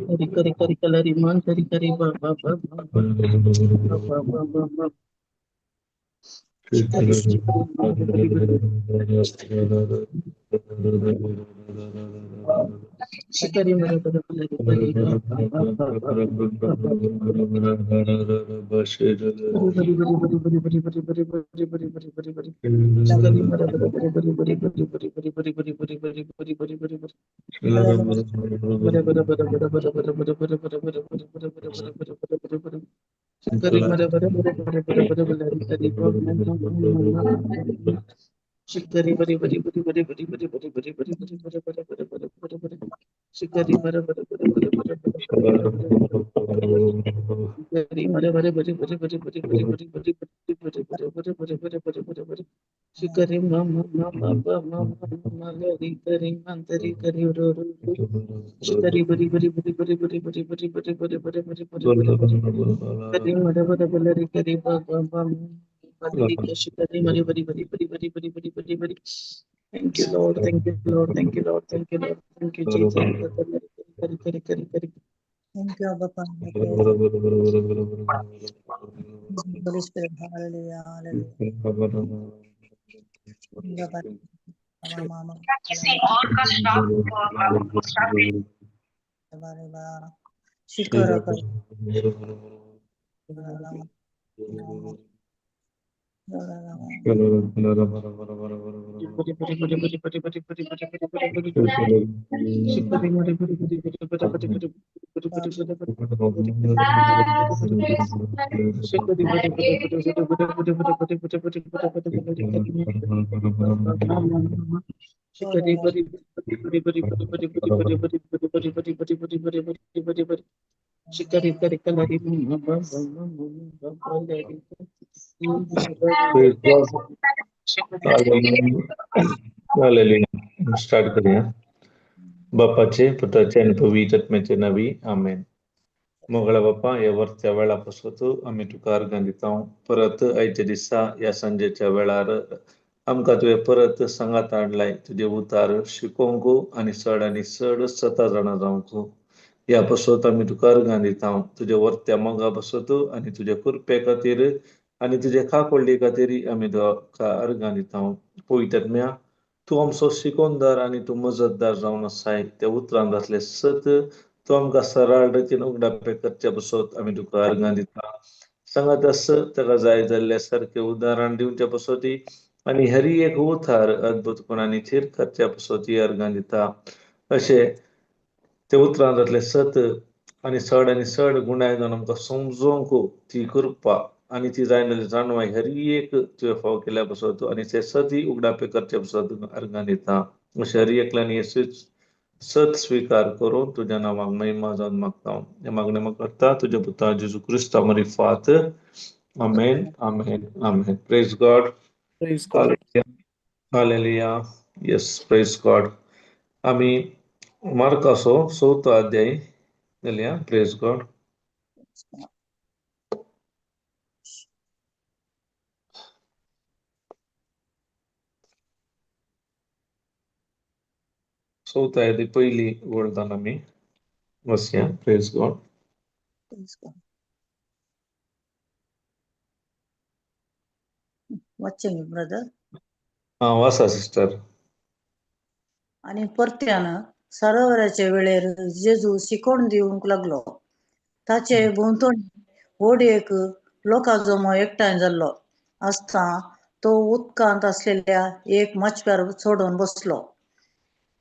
Kari kari kari kalari man kari kari ba ba ba ba ba ba ba ba ba. Shikari shikari bari bari bari. Shikari mara bara balari kari ba ba ba ba ba ba ba. Bari bari bari bari bari bari bari bari bari bari bari bari. Shikari mara bara bari bari bari bari bari bari bari bari bari bari bari bari bari bari. Bara bara bara bara bara bara bara bara bara bara bara bara bara bara bara bara bara bara. Shikari mara bara bara bara bara bara balari kari ba ma ma ma ma ma ma. Shikari bari bari bari bari bari bari bari bari bari bari bari bari bari bari bari bari. Shikari mara bara bara bara bara bara bara bara bara bara bara. Shikari mara bara bari bari bari bari bari bari bari bari bari bari bari bari bari bari bari. Shikari ma ma ma ma ba ma ma ma ma lari kari mantari kari ro ro ro. Shikari bari bari bari bari bari bari bari bari bari bari bari bari bari bari. Kari mara bara balari kari ba ba ba balari shikari mari bari bari bari bari bari bari bari bari. Thank you, Lord. Thank you, Lord. Thank you, Lord. Thank you, Lord. Thank you, Jesus. Kari kari kari kari. Thank you, Abba Father. Holy Spirit. Hallelujah. Hallelujah. किसी और का श्राप श्राप शिकर bari bari bari bari bari bari bari bari bari bari bari. Shikari mari bari bari bari bari bari bari bari bari bari bari bari. Shikari bari bari bari bari bari bari bari bari bari bari bari bari kari ma ma ma ma. Shikari bari bari bari bari bari bari bari bari bari bari bari bari bari bari bari bari. Shikari kari kalari ma ma ma ma ma ma ma lari. Praise God. Hallelujah. Start करूया. बापाचे, पुताचे आनी पवित्र आत्म्याचे नावी, आमेन. मोगळा बापा, ह्या वरच्या वेळा पासत आमी तुका अर्गां दिता. परत आयच्या दिसा ह्या सांजेच्या वेळार आमकां तुवें परत सांगात हाडलाय तुजे उतार शिकोवंक आनी चड आनी चड सता जाणा जावंक. ह्या पासत आमी तुका अर्गां दिता. तुज्या वरत्या मोगा पासत आनी तुज्या कृपे खातीर आनी तुजे खाकोळ्ळे खातीर आमी तुका अर्गां दिता. पवित्र आत्म्या, तूं आमचो शिकोवणदार आनी तूं मजतदार जावन आसाय. त्या उतरान जातलें सत तूं आमकां सरळ रितीन उगडापे करचे पासत आमी तुका अर्गां दिता. सांगात आस ताका जाय जाल्ल्या सारकें उदाहरण दिवचे पासत आनी हरी एक उतार अद्भुतपणान थीर करचे पासत अर्गां दिता. अशें ते उतरान जातलें सत आनी चड आनी चड गुणाय जावन आमकां समजोंक ती कृपा आनी ती जाय जाल्यार जाणवाय हरी एक तुवें फाव केल्या पासत आनी ते सत उगडापे करचे पासत अर्गां दिता. अशें हरी एकल्यान हें सत स्विकार करून तुज्या नांवाक महिमा जावन मागता. हें मागणें म्हाका करता तुज्या पुता जेजू क्रिस्ता मारिफात. आमेन, आमेन, आमेन. Praise God. Praise God. Hallelujah. Yes, praise God. आमी मार्काचो चवथो अध्याय घालया. Praise God. चवथो अध्याय पयली वळदान आमी वचया. Praise God. Watching brother. आं, वाचा सिस्टर. आणि परत्यान सरोवराच्या वेळेर जेजू शिकवण दिवंक लागलो. ताचे भोंवतणी व्हड एक लोकां जमो एकठांय जाल्लो आसता तो उदकांत आसलेल्या एक माचप्यार चडोवन बसलो.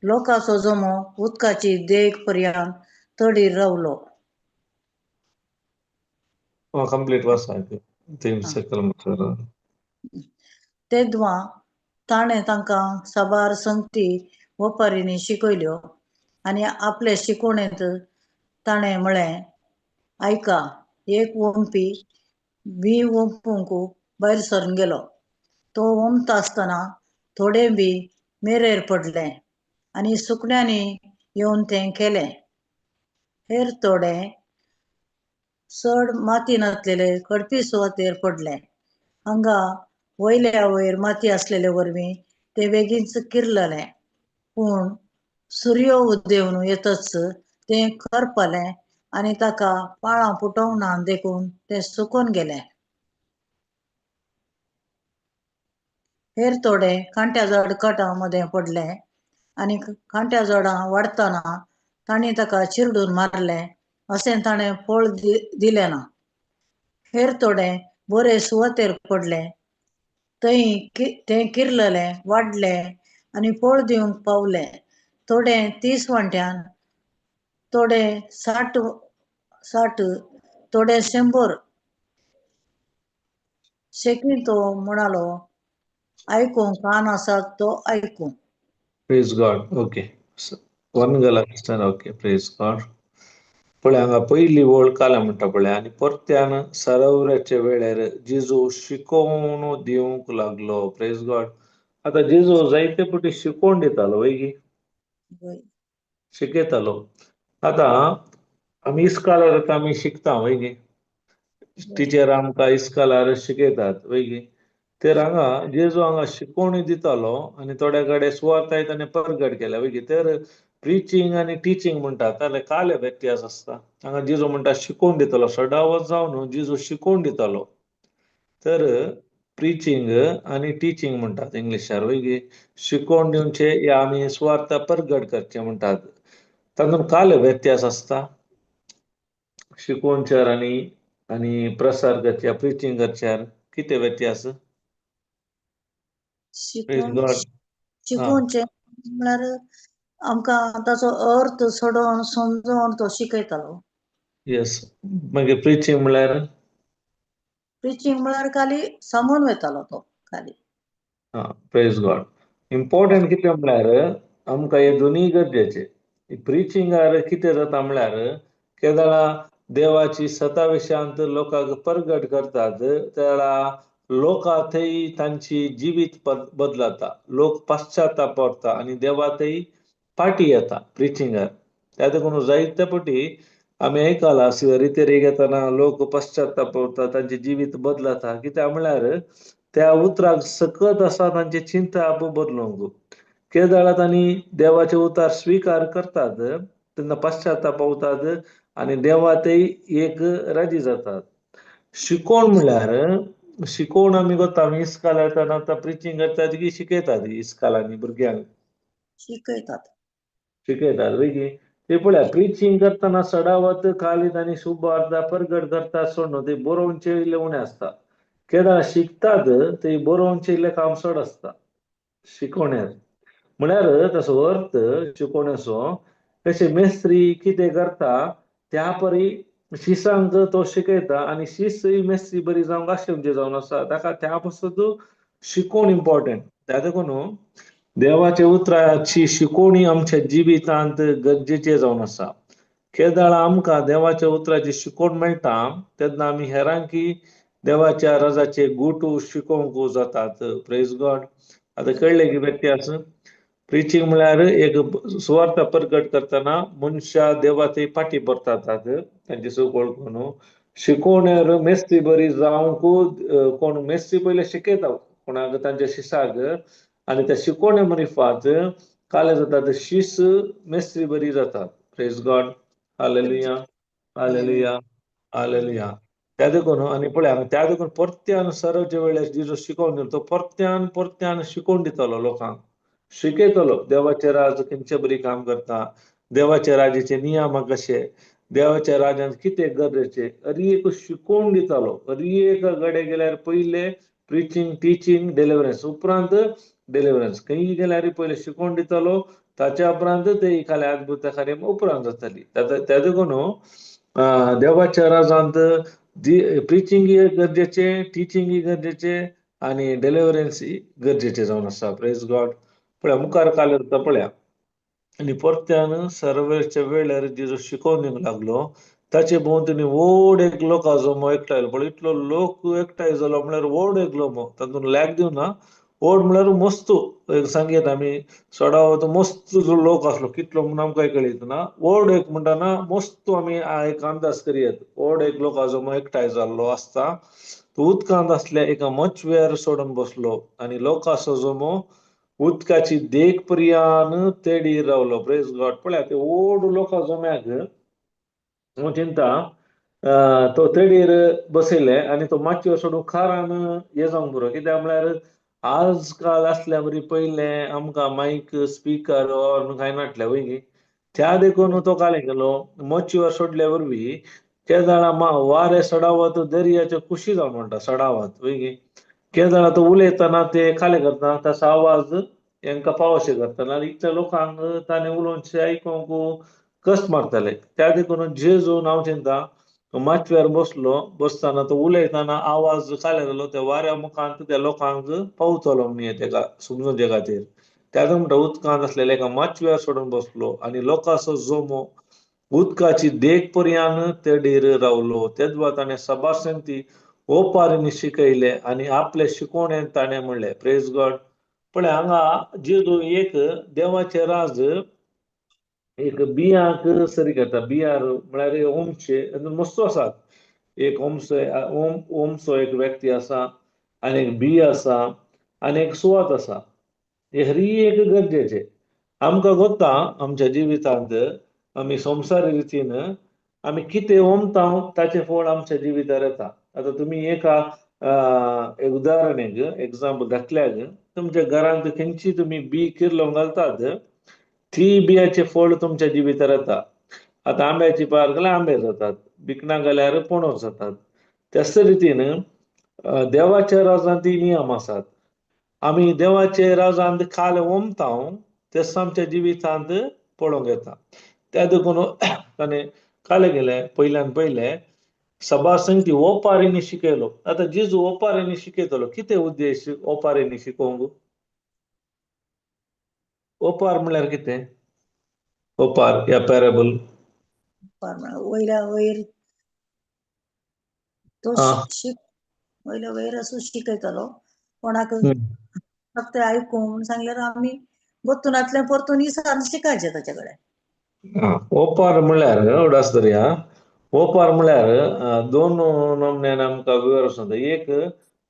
लोकांचो जमो उदकाची देग पर्यंत तडीर रावलो. कंप्लीट वाचा तीन सकल. तेद्वां ताणें तांकां साबार संगती वपारींनी शिकयल्यो आनी आपले शिकवणेंत ताणें म्हळें, आयका, एक वोमपी बी वोंपूंक भायर सरून गेलो. तो वोमता आसतना थोडें बी मेरेर पडलें आनी सुकण्यांनी येवन तें केलें. हेर थोडें चड माती नासलेले खडपी सुवातेर पडलें. हांगा वयल्या वयर माती आसलेले वरवीं तें बेगीनच किरललें. पूण सुर्यो उदेवन येतच तें करपलें आनी ताका पाळां पुटोवंक ना देखून तें सुकून गेलें. हेर थोडे कांट्या झाड कटां मदें पडले आनी कांट्या झाडां वाडटना तांणी ताका चिरडून मारलें, अशें ताणें फळ दिलें ना. हेर थोडे बरे सुवातेर पडले, थंय तें किरललें, वाडलें आनी फळ दिवंक पावलें. थोडे 30 वांट्यान, थोडे 60, थोडे 100. शेकीं तो म्हणालो, आयकूंक कान आसा तो आयकूं. Praise God. Okay, one गला sister. Okay, praise God. पळय हांगा पयली वळ काल्या म्हणटा पळय, आनी परत्यान सरोवराच्या वेळार जेजू शिकोवन दिवंक लागलो. Praise God. आतां जेजू जायते पटी शिकोवन दितालो, वय गी, शिकयतालो. आतां आमी इस्कालार आतां आमी शिकता, वय गी, टिचर आमकां इस्कालार शिकयतात, वय गी. तर हांगा जेजू हांगा शिकोवणी दितालो आनी थोड्या कडेन सुवार्थाय ताणें परगट केल्या, वय गी. तर प्रिचींग आनी टिचींग म्हणटा जाल्यार काले व्यत्यास आसता. हांगा जेजू म्हणटा शिकोवन दितालो, सदांच जावन जेजू शिकोवन दितालो. तर प्रिचींग आनी टिचींग म्हणटात इंग्लिशार, वय गी. शिकोवन दिवचे या आमी सुवार्थ परगट करचे म्हणटात, तातूंत काले व्यत्यास आसता. शिकोवच्यार आनी आनी प्रसार करच्या, प्रिचींग करच्यार कितें व्यत्यास? शिकोवचें म्हळ्यार आमकां ताचो अर्थ सोडोवन समजोवन तो शिकयतालो. येस. मागीर प्रिचींग म्हळ्यार? प्रिचींग म्हळ्यार खाली सांगून वयतालो तो खाली. आं, प्रेज गॉड. इम्पॉर्टंट कितें म्हळ्यार आमकां हे दोनूय गरजेचे. प्रिचिंगार कितें जाता म्हळ्यार केदळा देवाची सताविशांत लोकांक परगट करतात, तेळा लोकां थंय तांची जिवीत बदलता, लोक पश्चाताप करता आनी देवा थंय पाटी येता प्रिचिंगार. त्या देखून जायते पटी आमी आयकलां रितेर घेतना लोक पश्चाताप करता, तांचें जिवीत बदलता. कित्याक म्हळ्यार त्या उतराक सकत आसा तांचें चिंतप बदलूंक. केदळा तांणी देवाचे उतार स्विकार करतात तेन्ना पश्चाताप पावतात आनी देवा थंय एक राजी जातात. शिकोवण म्हळ्यार शिकोवण आमी करता, आमी इस्काल येतना आतां प्रिचींग करतात की शिकयतात इस्कालांनी भुरग्यांक शिकयतात, शिकयतात, वय गी. ते पळया प्रिचींग करतना सडावत खाली तांणी शुभ अर्थ परगट करता सोडून ते बरोवचे इल्लें उणें आसता. केदां शिकतात ते बरोवचे इल्लें काम चड आसता शिकोवण्यार. म्हळ्यार ताचो अर्थ शिकोवण्याचो कशें मेस्त्री कितें करता त्या परी शिसांक तो शिकयता आनी शीस मेस्त्री बरी जावंक आशेवचे जावन आसा, ताका त्या पासत शिकोवण इम्पॉर्टंट. त्या देखून देवाच्या उतराची शिकोवणी आमच्या जिवितांत गरजेचें जावन आसा. केदळा आमकां देवाच्या उतराची शिकोवण मेळटा तेन्ना आमी हेरांकी देवाच्या रजाचे गुट शिकोवंक जातात. Praise God. आतां कळ्ळें की व्यत्यास? प्रिचींग म्हळ्यार एक सुवार्थ परगट करतना मनशां देवा थंय फाटी परतात तांची चूक वळखून. शिकोवण्यार मेस्त्री बरी जावंक कोण मेस्त्री पयले शिकयता कोणाक तांच्या शिसाक, आनी त्या शिकोवणे मरिफात काले जातात शीस मेस्त्री बरी जातात. Praise God. Hallelujah, hallelujah, hallelujah. त्या देखून आनी पळय त्या देखून परत्यान सरवच्या वेळार जेजू शिकोवन दिलो तो परत्यान परत्यान शिकोवन दितालो लोकांक, शिकयतलो देवाचे राज खंयचे बरी काम करता, देवाच्या राजाचे नियम कशे, देवाच्या राजान कितें गरजेचे, अरी एक शिकोवन दितालो. अरी एक गडे गेल्यार पयले प्रिचींग, टिचींग, डिलिवरन्स, उपरांत डिलिवरन्स. खंय गेल्यार पयले शिकोवन दितालो, ताच्या उपरांत ते खाली अद्भुत कार्य उपरांत जाताली. त्या देखून देवाच्या राजांत प्रिचींग गरजेचें, टिचींग गरजेचें आनी डिलिवरन्स गरजेचें जावन आसा. Praise God. पळया मुखार काल जाता पळया, आनी परत्यान सर्वेच्या वेळार जेजू शिकोवन दिवंक लागलो ताचे भोंवतणी व्हड एक लोकांचो जमो एकठांय. पळय इतलो लोक एकठांय जालो म्हळ्यार व्हड एक लोमो, तातूंत लॅक दिवना, व्हड म्हळ्यार मस्त एक सांगयत आमी सडावत मस्त जो लोक आसलो, कितलो म्हूण आमकां कळयत ना, व्हड एक म्हणटाना मस्त आमी एक अंदाज करयत व्हड एक लोकांचो जमो एकठांय जाल्लो आसता. तो उदकांत आसल्या एका मचव्यार सोडून बसलो आनी लोकांचो जमो उदकाची देख पर्यान तेडीर रावलो. प्रेज गॉड. पळया ते ओड लोकां जम्याक हांव चिंता तो तेडीर बसयले आनी तो मातयो सोडून खारान हे जावंक बरो. कित्याक म्हळ्यार आज काल आसल्या बरी पयलें आमकां मायक स्पिकर हॉर्न कांय नासलें वय न्ही. त्या देखून तो काले गेलो मोचीवर सोडल्या वरवीं ते जाणा वारें सडावत दर्याचे कुशी जावन म्हणटा सडावत वय न्ही. के जाणा तो उलयतना ते खाले करता ताचो आवाज हेंकां पावशे करता आनी इतल्या लोकांक ताणें उलोवचें आयकूंक कस मारताले. त्या देखून जेजून हांव चिंता तो माचव्यार बसलो, बसतना तो उलयतना आवाज खाले जालो त्या वाऱ्या मुखांत त्या लोकांक पावतलो म्हण तेका समजून खातीर. त्या म्हणटा उदकांत आसलेल्या एका माचव्यार सोडून बसलो आनी लोकांचो जमो उदकाची देख पर्यान तेडीर रावलो. तेदवा ताणें सभासंती ओपारींनी शिकयले आनी आपले शिकवणेन ताणें म्हणलें. प्रेज गॉड. पळय हांगा जेजू एक देवाचें राज एक बियांक सरी करता. बियार म्हळ्यार ओमचे मस्तो आसात. एक ओमसो ओमसो एक व्यक्ती आसा आनी एक बी आसा आनी एक सुवात आसा. हे हरी एक गरजेचे आमकां गोता आमच्या जिवितांत आमी संवसारी रितीन आमी कितें ओमता ताचें फळ आमच्या जिवितार येता. आतां तुमी एका एक उदाहरण एक एग्जाम्पल दाखल्याक तुमच्या घरांत खंयची तुमी बी किर्लोंक घालतात ती बियाचें फळ तुमच्या जिवितार येता. आतां आंब्याची पार घाल्यार आंबे जातात, बिकणां घाल्यार पणस जातात. त्याच रितीन देवाच्या राजांत ती नियम आसात. आमी देवाचे राजांत खाल ओमता तेच आमच्या जिवितांत पळोवंक येता. त्या देखून ताणें काले गेले पयल्यान पयले सभा संगती ओपारींनी शिकयलो. आतां जेजू ओपारींनी शिकयतलो कितें उद्देश ओपारींनी शिकोवंक? ओपार म्हळ्यार कितें? ओपार या पॅरेबल. वयल्या वयर तो वयल्या वयर असो शिकयतलो कोणाक फक्त आयकूंक म्हूण सांगल्यार आमी गोतुनांतल्यान परतून इसान शिकायचें ताचे कडेन. ओपार म्हळ्यार उडास दरया. ओपार म्हळ्यार दोन नमन्यान आमकां विवर सांगता. एक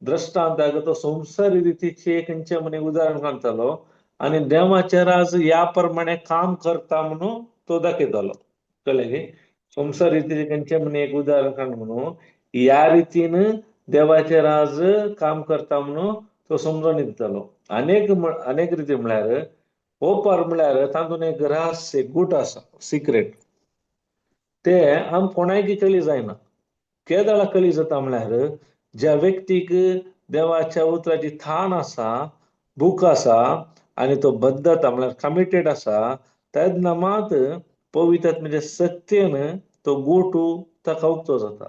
दृश्टांताक तो संवसारी रितीचे खंयचे म्हण उदाहरण सांगतालो आनी देवाचे राज ह्या प्रमाणे काम करता म्हणून तो दाखयतालो. कळ्ळें न्ही? संवसार रितीचे खंयचे म्हण एक उदाहरण काड म्हणून ह्या रितीन देवाचे राज काम करता म्हणून तो समजून दितालो. अनेक अनेक रिती म्हळ्यार ओपार म्हळ्यार तातूंत एक रहस्य गूट आसा, सिक्रेट. ते आम कोणायकी कळी जायना. केदळा कळी जाता म्हळ्यार ज्या व्यक्तीक देवाच्या उतराची थान आसा, बूक आसा आनी तो बद्धता म्हळ्यार कमिटेड आसा तेन्ना मात पवित्र म्हणजे सत्यन तो गोटू ताका उक्तो जाता.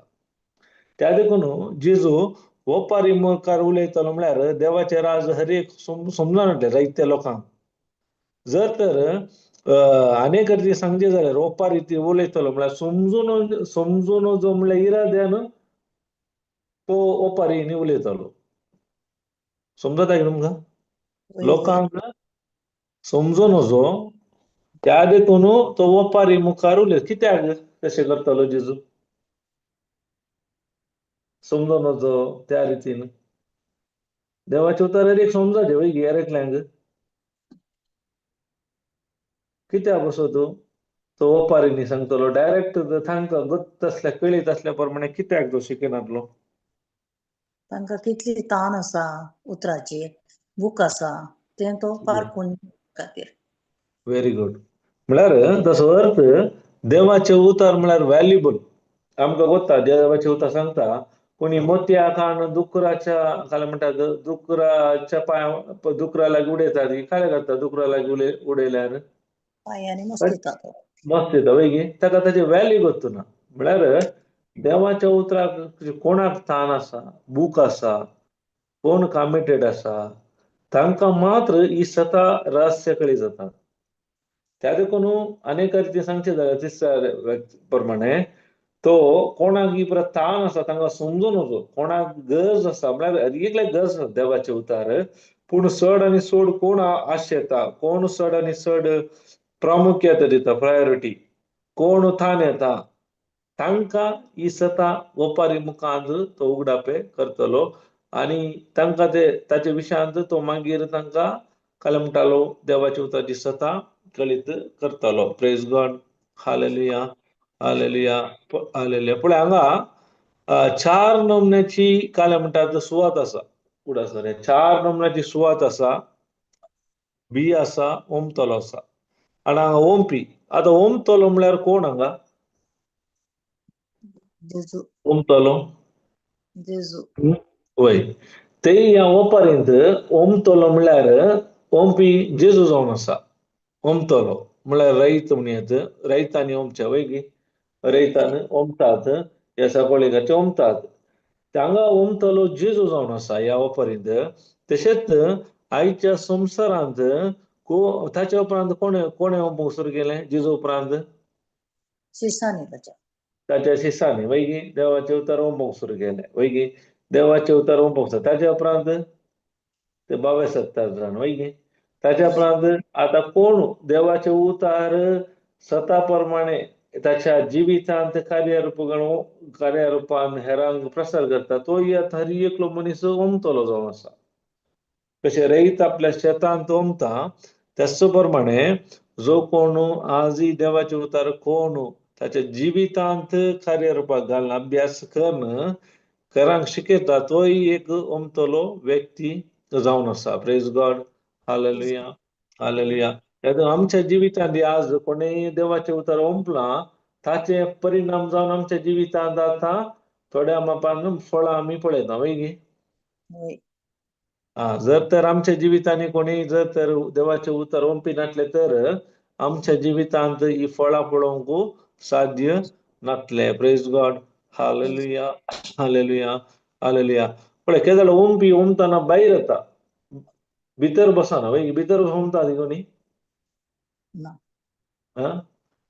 त्या देखून जेजू ओपारी मुखार उलयतलो म्हळ्यार देवाचें राज हर एक समजना जायत्या लोकांक. जर तर अनेक रिती सांगचें जाल्यार ओपारी ती उलयतलो म्हळ्यार समजून समजून जो म्हळ्यार इराद्यान तो ओपारींनी उलयतालो. समजता की तुमकां? लोकांक समजून जो त्या देखून तो ओपारी मुखार उलय. कित्याक तशें करतालो जेजू? समजून जो त्या रितीन देवाचें उतर एक समजाचें वय गी एकल्यांक. कित्याक बसो तूं तो ओपारींनी सांगतलो डायरेक्ट तांकां गत्त आसल्या कळीत आसल्या प्रमाणे कित्याक तो शिकयनासलो? तांकां कितली तान आसा उतराची, बूक आसा तें तो पारखून खातीर. Very good. म्हळ्यार तसो अर्थ देवाचें उतर म्हळ्यार व्हॅल्युबल. आमकां गोत्ता देवाचें उतर सांगता कोणी मोतया खाण दुकराच्या काय म्हणटात दुकराच्या पांय दुकरा लागीं उडयतात काय करता दुकरा लागीं उडयल्यार पांयांनी मस्त येता तो मस्त येता वय गी. ताका ताची व्हॅल्यू गोत्तू ना. म्हळ्यार देवाच्या उतराक कोणाक तान आसा, बूक आसा, कोण कमिटेड आसा तांकां मात्र ही सता रहस्य कळी जाता. त्या देखून अनेक रितीन सांगचें जाल्यार तिसऱ्या प्रमाणे तो कोणाक ही परत तान आसा तांकां समजून वचो कोणाक गरज आसा म्हळ्यार एकल्याक गरज आसा देवाचें उतार. पूण चड आनी चड कोण आशेता, कोण चड आनी चड प्रामुख्यता दिता, प्रायोरिटी कोण थान येता तांकां ही सता ओपारी मुखांत तो उगडापे करतलो आनी तांकां ते ताचे विशयांत तो मागीर तांकां काल म्हणटालो देवाची उतराची सता कळीत करतालो. Praise God. Hallelujah, hallelujah, hallelujah. पळय हांगा चार नमुन्याची काल म्हणटात सुवात आसा. उडास चार नमुन्याची सुवात आसा. बी आसा, ओमतलो आसा आनी हांगा ओमपी. आतां ओमतलो म्हणल्यार कोण हांगा? जेजू. ओमतलो जेजू. वय ते ह्या ओपारींत ओमतलो म्हणल्यार ओमपी जेजू जावन आसा. ओमतलो म्हणल्यार रैत म्हणयत, रैतांनी ओमचे वय गी, रैतान ओमतात, ह्या सगळेकाचे ओमतात. हांगा ओमतलो जेजू जावन आसा ह्या ओपारींत. तशेंच आयच्या संवसारांत ताच्या उपरांत कोणे कोणे ओमपूंक सुरू केलें जेजू उपरांत? शिसांनी ताच्या. ताच्या शिसांनी वय गी देवाचें उतर ओमपूंक सुरू केलें वय गी, देवाचें उतर ओमपूंक सुरू. ताच्या उपरांत ते 22-70 जाण वय गी. ताच्या उपरांत आतां कोण देवाचें उतार सता प्रमाणे ताच्या जिवितांत कार्यरुपान हेरांक प्रसार करता तो आतां हर एकलो मनीस ओमतलो जावन आसा. कशें रयत आपल्या शेतांत ओमता त्याच प्रमाणे जो कोण आजय देवाचें उतार कोण ताच्या जिवितांत कार्यरुपाक घालून अभ्यास करून हेरांक शिकयता तोय एक ओमतलो व्यक्ती जावन आसा. Praise God. Hallelujah, hallelujah. आमच्या जिवितांत आज कोणेय देवाचें उतर ओंपलां ताचे परिणाम जावन आमच्या जिवितांत आतां थोड्या मापान फळां आमी पळयता वय गी. जर तर आमच्या जिवितांनी कोणी जर तर देवाचें उतर ओंपी नासलें तर आमच्या जिवितांत ही फळां पळोवंक साध्य नातलें. Praise God. Hallelujah, hallelujah, hallelujah. पळय केदळ ओंपी ओमतना भायर येता, भितर बसना वय. भितर ओमता ती कोणी ना.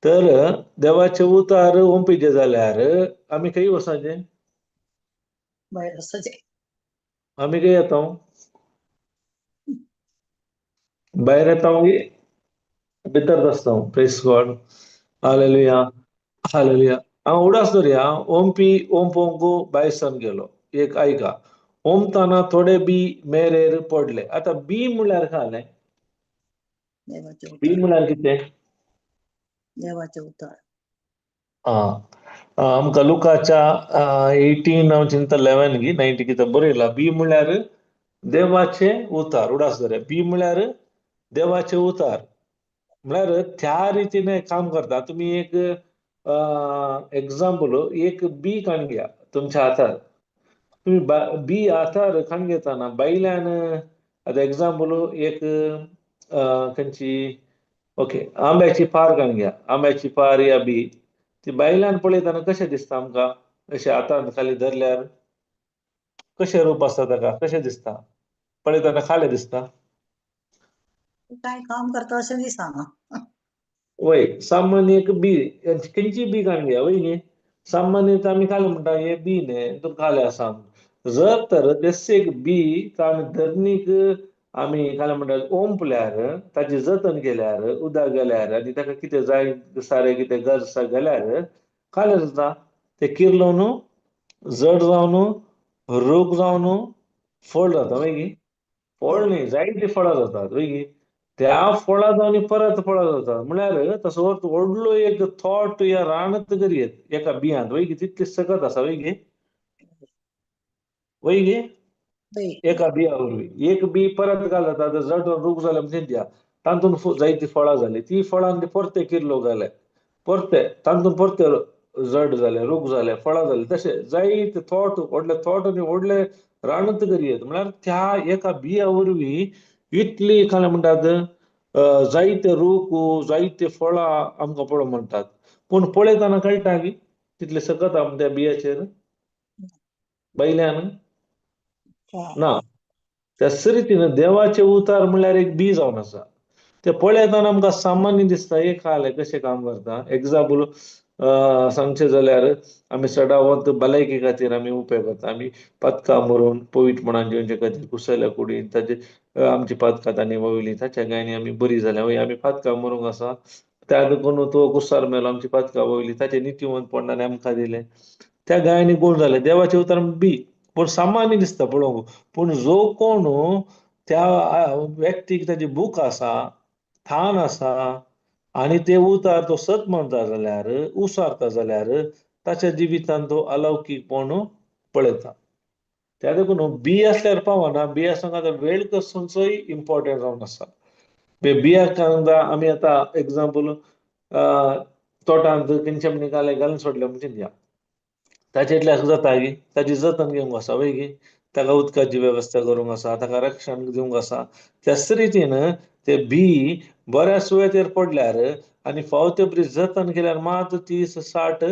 तर देवाचें उतार ओंपीचें जाल्यार आमी खंय वचपाचें? भायर वचचें. आमी खंय येता? भायर येता भितर बसता. Praise God. Hallelujah, hallelujah. हांव उडास दवरया. ओमपी ओमपोंक भायर सन गेलो. एक आयका, ओमताना थोडे बी मेरेर पडले. आतां बी म्हणल्यार काय? बी म्हणल्यार कितें? देवाचें उतर. आमकां लुकाच्या 18 हांव चिंता 11 गी 90 कितें बरयलां. बी म्हणल्यार देवाचें उतार. उडास दवरया. बी म्हणल्यार देवाचें उतार म्हळ्यार त्या रितीने काम करता. तुमी एक एग्जाम्पल एक बी काण घ्या तुमच्या हातार. तुमी बी हातार काण घेताना बायल्यान आतां एग्जाम्पल एक खंयची ओके आंब्याची पार काण घ्या. आंब्याची पार या बी ती बायल्यान पळयतना कशें दिसता आमकां? अशें हातान खाली धरल्यार कशें रूप आसता ताका? कशें दिसता पळयतना? खालें दिसता. काय काम करता अशें दिसना. वय सामान्य एक बी खंयची बी काण घ्या वय न्ही. सामान्य आमी खालें म्हणटा हें बी न्ही हितून खालें आसा. जर तर तेच एक बी आमी धरणीक आमी खालें म्हणटा ओंपल्यार ताचें जतन केल्यार उदक घाल्यार आनी ताका कितें जाय सारें कितें गरज आसा घाल्यार खालें जाता. तें किर्लोन जड जावन रोग जावन फळ जाता वय गी. फळ न्ही जायतीं फळां जातात वय गी. त्या फळां जावन परत फळां जातात म्हळ्यार तसो व्हडलो एक थॉट ह्या रानांत करयेत एका बियांत वय गी. तितली सकत आसा वय गी, वय गी. एका बिया वरवीं एक बी परत घाल जाता. जड रूख जाले म्हणजे दिया तातूंत जायतीं फळां जालीं. ती फळां परते किर्लो घाले परते तातूंत परते जड जाले रूख जाले फळां जाली. तशें जायते थॉट व्हडले थॉट आनी व्हडले रानांत करयेत म्हळ्यार त्या एका बिया वरवीं इतली काय म्हणटात जायते रूख जायते फळां आमकां पळोवंक म्हणटात. पूण पळयतना कळटा की तितले सकत आम त्या बियाचेर भायल्यान ना. त्याच रितीन देवाचें उतार म्हणल्यार एक बी जावन आसा. ते पळयतना आमकां सामान्य दिसता एक खालें कशें काम करता. एग्जाम्पल सांगचें जाल्यार आमी सदांच भलायकी खातीर आमी उपेग करता. आमी पातकां मरून पवित्रपणान जिवचे खातीर कुसयल्या कुडीन ताचे आमची पातकां तांणी वयली ताच्या गायनी आमी बरी जाल्या वय. आमी पातकां मरूंक आसा त्या देखून तो कुसार मेलो आमची पातकां वयली ताचें नितीवंतपण ताणें आमकां दिलें. त्या गायनी गुण जाले देवाचें उतर बी पूण सामान्य दिसता पळोवंक. पूण जो कोण त्या व्यक्तीक ताजी भूक आसा, थान आसा आनी ते उतार तो सत म्हणटा जाल्यार, उसारता जाल्यार ताच्या जिवितांत तो अलौकीकपण पळयता. त्या देखून बी आसल्यार पावना. बी आसूंक आतां वेळ कसोचोय इम्पॉर्टंट जावन आसा. बियाक आमी आतां एग्जाम्पल तोटांत खंयच्या निकाले घालून सोडले म्हणजे दिया, ताचे इतलें जाता की ताची जतन घेवंक आसा वय की ताका उदकाची वेवस्था करूंक आसा, ताका रक्षण दिवंक आसा. त्याच रितीन ते बी बऱ्या सुवातेर पडल्यार आनी फावो ते बरी जतन केल्यार मात 30, 60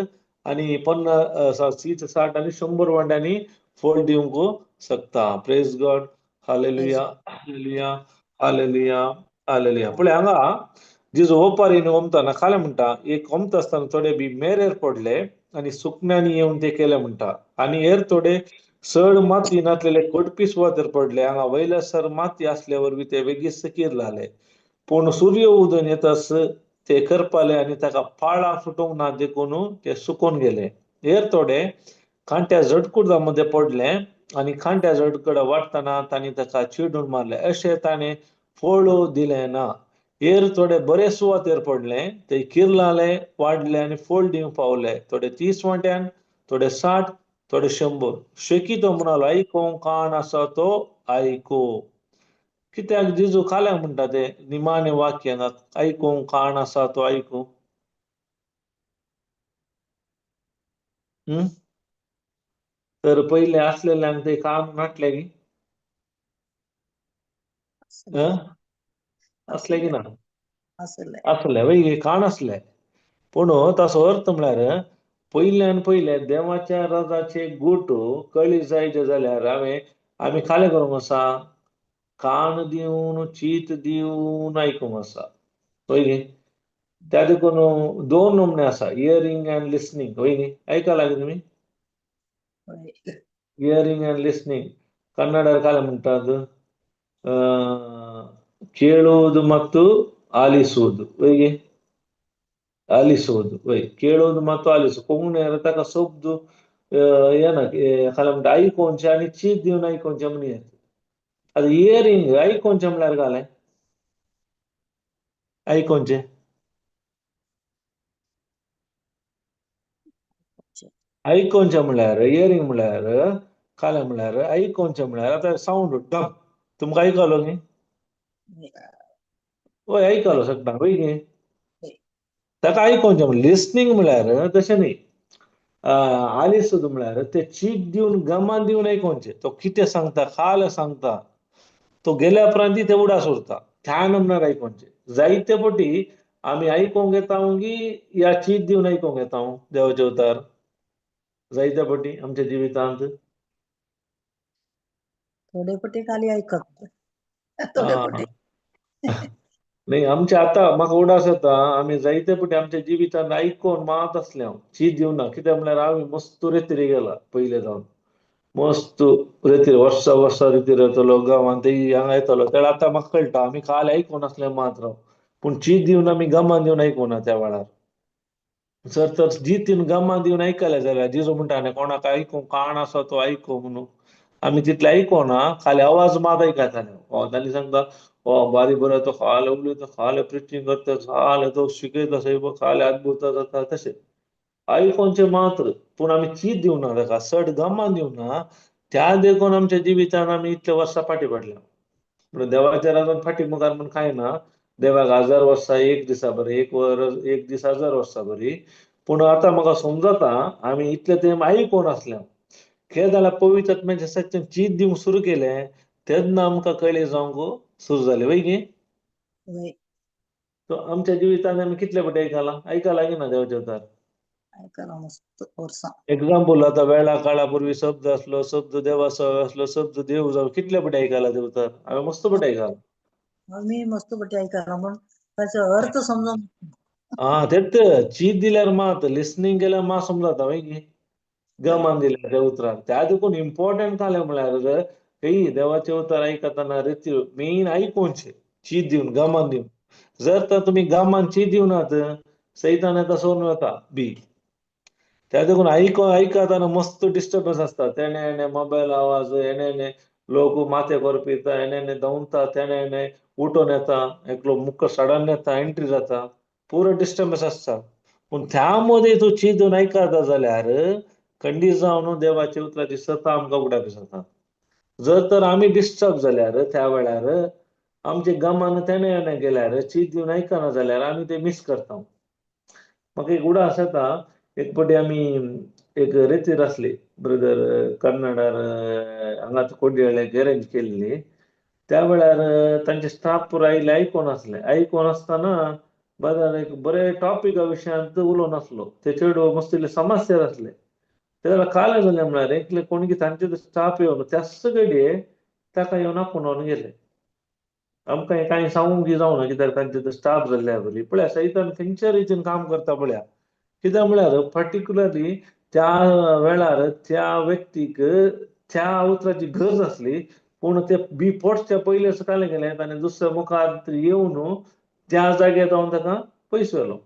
आनी 50, 30, 60 आनी 100 वांट्यांनी फळ दिवंक शकता. Praise God. Hallelujah, hallelujah, hallelujah, hallelujah. पळय हांगा जिजो ओपारीन ओमताना खालें म्हणटा, एक ओमता आसतना थोडे बी मेरेर पडले आनी सुकण्यांनी येवन ते केले म्हणटा. आनी हेर थोडे चड माती नासलेले कडपी सुवातेर पडले. हांगा वयल्या सर माती आसल्या वरवीं ते वेगीच किरलाले. पूण सूर्य उदून येतास ते करपाले आनी ताका पाळां फुटूंक ना देखून ते सुकून गेले. हेर थोडे कांट्या झटकुडा मदें पडले आनी कांट्या झटकुडा वाडटना तांणी ताका चिडून मारले, अशें ताणें फळ दिलें ना. हेर थोडे बरे सुवातेर पडले, ते किरलाले, वाडले आनी फळ दिवंक पावले. थोडे 30 वांट्यान, थोडे 60, थोडे 100. शेकी तो म्हणालो, आयकोंक कान आसा तो आयको. कित्याक जिजू खाल्याक म्हणटा ते निमाणे वाक्य हांगा, आयकोंक कान आसा तो आयकू. तर पयले आसलेल्यांक ते कान नाटले की आसले की ना? आसले वय, कान आसले. पूण ताचो अर्थ म्हळ्यार पयल्यान पयले देवाच्या रजाचे गूट कळी जायचे जाल्यार हांवें आमी खालें करूंक आसा, कान दिवन चीत दिवन आयकूंक आसा वय न्ही. त्या देखून दोन नमूने आसा, इयरिंग अँड लिसनींग वय न्ही. आयकलां तुमी इयरिंग अँड लिसनींग? कन्नडार काय म्हणटात, ಕೇಳುವುದು ಮತ್ತು ಆಲಿಸುವುದು ವೈಗೆ, ಆಲಿಸುವುದು ವೈ, ಕೇಳುವುದು ಮತ್ತು ಆಲಿಸು. कोंकणी ताका शब्द येना खाला म्हणटा आयकोवचें आनी चीत दिवन आयकोवचें म्हण येता. आतां इयरिंग आयकोवचें म्हणल्यार घालें आयकोवचें, आयकोवचें म्हणल्यार इयरिंग म्हणल्यार कालें म्हणल्यार आयकोवचें म्हणल्यार आतां सावंड डब तुमकां आयकलो न्ही? वय आयकलो सगळ्यांक वय न्ही. ताका आयकोवचें म्हणल्यार लिसनींग म्हणल्यार तशें न्ही, आलिसूद म्हणल्यार ते चीत दिवन गमान दिवन आयकोवचें. तो कितें सांगता, खाल सांगता, तो गेल्या उपरांत ते उडास उरता, त्या नमनार आयकोवचें. जायते पटी आमी आयकोंक येता की या चीत दिवन आयकोंक येता देवाचे अवतार जायते पटी आमच्या जिवितांत. थोडे पटी खाली आयकत, थोडे पटी न्ही. आमचे आतां म्हाका उडास येता आमी जायते पटी आमच्या जिवितांत आयकोन मात आसले हांव चीत दिवना. कित्याक म्हणल्यार हांव मस्त रेतीर गेला पयले जावन, मस्त रेतीर वर्सां वर्सां रेतीर येतलो गांवांत ते हांगा येतलो. त्या आतां म्हाका कळटा आमी काल आयकोन आसले मात राव, पूण चीत दिवन आमी गमान दिवन आयकोना त्या वेळार. जर तर जीत दिवन गमान दिवन आयकले जाल्यार जिजो म्हणटा न्ही कोणाक आयकूंक कान आसा तो आयको म्हणून, आमी तितले आयकोना, खाली आवाज मात आयकताले. तांणी सांगता बारी बरो तो खाले उलयता, खाले प्रिचींग करता, खाले तो शिकयता साहेब, खाले अद्भुत जाता. तशें आयकोवचें मात्र, पूण आमी चीत दिवना ताका, चड गमान दिवना. त्या देखून आमच्या जिवितान आमी इतले वर्सां फाटीं पडल्या. पूण देवाच्या राजान फाटीं मुखार म्हूण कांय ना. देवाक 1000 वर्सां एक दिसा बरी, एक वर एक दीस 1000 वर्सां बरी. पूण आतां म्हाका समजता आमी इतले तेंप आयकोन आसले. कितें जाल्यार पवित्र आत्म्याचें सत्य चीत दिवंक सुरू केलें तेन्ना आमकां कळ्ळें जावंक सुरू जालें वय न्ही. सो आमच्या जिवितांत आमी कितले फावटी आयकलां? आयकलां की ना देवाच्या अवतार? आयकलां मस्त वर्सां. एग्जाम्पल आतां वेळा काळा पूर्वी शब्द आसलो, शब्द देवाचो आसलो, शब्द देव जावं, कितले फावटी आयकलां देवतार? हांवें मस्त फावटी आयकलां. आमी मस्त फावटी आयकलां, पूण ताचो अर्थ समजून आं तेच चीत दिल्यार मात, लिसनींग केल्यार मात समजता वय न्ही. गमान दिल्यार त्या उतराक. त्या देखून इम्पॉर्टंट कालें म्हणल्यार ही देवाचे उतर आयकतना रिती मेन आयकोवचें चीत दिवन गमान दिवन. जर तर तुमी गमान चीत दिवनात सैतान येता सोडून वता बी. त्या देखून आयकताना मस्त डिस्टर्बन्स आसता. तेणे एणे मोबायल आवाज, एणे एणे लोक माथे करपिता, एने धांवता, तेणे एने उठोन येता, एकलो मुखार सडन येता, एंट्री जाता, पुरो डिस्टर्बन्स आसता. पूण त्या मदीं तूं चिंतून आयकता जाल्यार खंडीत जावन देवाच्या उतराची सता आमकां उगडाक जाता. जर तर आमी डिस्टर्ब जाल्यार त्या वेळार आमचे गमान तेणे एने गेल्यार चीत दिवन आयकना जाल्यार आमी ते मीस करता. म्हाका एक उडास येता, एक फावटी आमी एक रेतीर आसली ब्रदर कर्नाडार हांगाच कोडयेळे अरेंज केल्ली. त्या वेळार तांचे स्टाफ पुरो आयले आयकोन आसले. आयकोन आसतना ब्रदर एक बरे टॉपिका विशयांत उलोवन आसलो. ते चेडूं मस्त इल्ले समस्या आसले. ते जाल्यार काले जालें म्हळ्यार एकले कोण की तांचे स्टाफ येवन त्याच घडये ताका येवन आपोवन गेले. आमकां हें कांय सांगूंक जावना कित्याक तांचे स्टाफ जाल्ल्या बरी. पळया सैतान खंयच्या रितीन काम करता पळया. कित्याक म्हळ्यार पर्टिक्युलरली त्या वेळार त्या व्यक्तीक त्या उतराची गरज आसली, पूण ते बी पोटच्या पयलीं कालें गेलें ताणें दुसऱ्या मुखार येवन त्या जाग्यार जावन ताका पयस व्हेलो.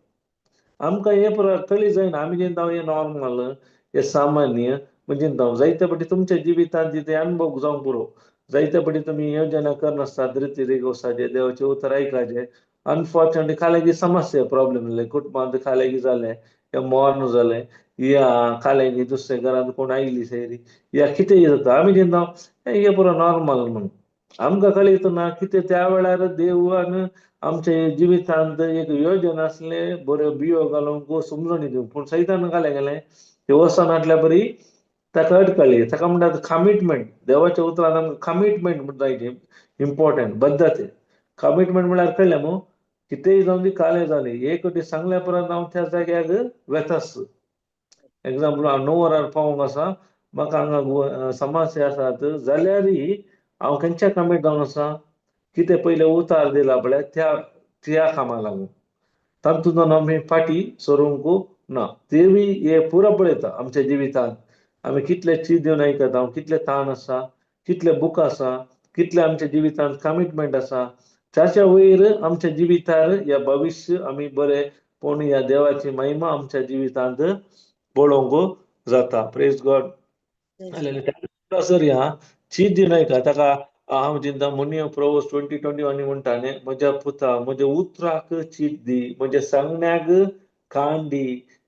आमकां हें पुरो कळी जायना. आमी चिंता हें नॉर्मल, हें सामान्य म्हणजे चिंता. जायते फावटी तुमच्या जिवितांत ते अनुभव जावंक पुरो. जायते फावटी तुमी योजना करनासतात, रिती रिगोसाचे, देवाचें उतर आयकाचें. अनफॉर्चुनेटली खालेगी समस्या प्रॉब्लेम जाले, कुटुंबांत खालेगी जालें, या मर्ण जालें, या खालेगी दुसऱ्या घरांत कोण आयली सैरी, या कितेंय जाता. आमी चिंता हें पुरो नॉर्मल म्हणून. आमकां कळीत ना कितें त्या वेळार देवान आमच्या जिवितांत एक योजना आसलें बऱ्यो बियो घालूंक समजणी दिवंक. पूण सैतान घालें गेलें ते वचनातल्या बरी ताका अडकळी. ताका म्हणटात कमिटमेंट. देवाच्या उतरान आमकां कमिटमेंट म्हणटा इम्पॉर्टंट बद्दते. कमिटमेंट म्हळ्यार कळ्ळें मू? कितेंय जावं दी, कालें जाली, एक फावटी सांगल्या उपरांत हांव त्या जाग्याक वेताच. एग्जाम्पल, हांव 9 वरार पावोंक आसा, म्हाका हांगा समस्या आसात जाल्यारय हांव खंयच्या कमीट जावन आसा? कितें पयलें उतार दिला पळय त्या त्या कामाक लागून तातूंत आमी फाटीं सरूंक ना. तेवूय हे पुरो पळयता आमच्या जिवितांत आमी कितले चीज दिवन आयकता, कितले ताण आसा, कितले बूक आसा, कितले आमच्या जिवितांत कमिटमेंट आसा. ताच्या वयर आमच्या जिवितार या भविश्य आमी बरें पूण ह्या देवाची महिमा आमच्या जिवितांत पळोवंक जाता. Praise God. सर ह्या चीज दिवन आयका ताका हांव चिंता मुनियो प्रोवोस 2021 म्हणटा न्ही, म्हज्या पुता म्हज्या उतराक चीत दी, म्हज्या सांगण्याक कान दी,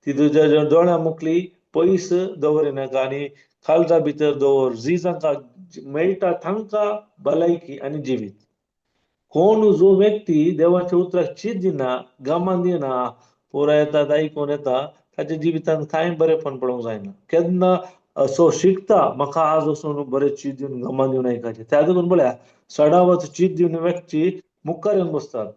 ती तुज्या दोळ्या मुखली पयस दवरिनाका आनी काळजा भितर दवर. जी जांकां मेळटा तांकां भलायकी आनी जिवीत. कोण जो व्यक्ती देवाच्या उतराक चीत दिना, गमान दिना, पुराय येतात आयकून येता, ताच्या जिवितांत कांय बरेंपण पळोवंक जायना. केन्ना असो शिकता म्हाका आज वचून बरें चीत दिवन गमान दिवन आयकाचें. त्या देखून पळया सडावत चीत दिवन व्यक्ती मुखार येवन बसतात.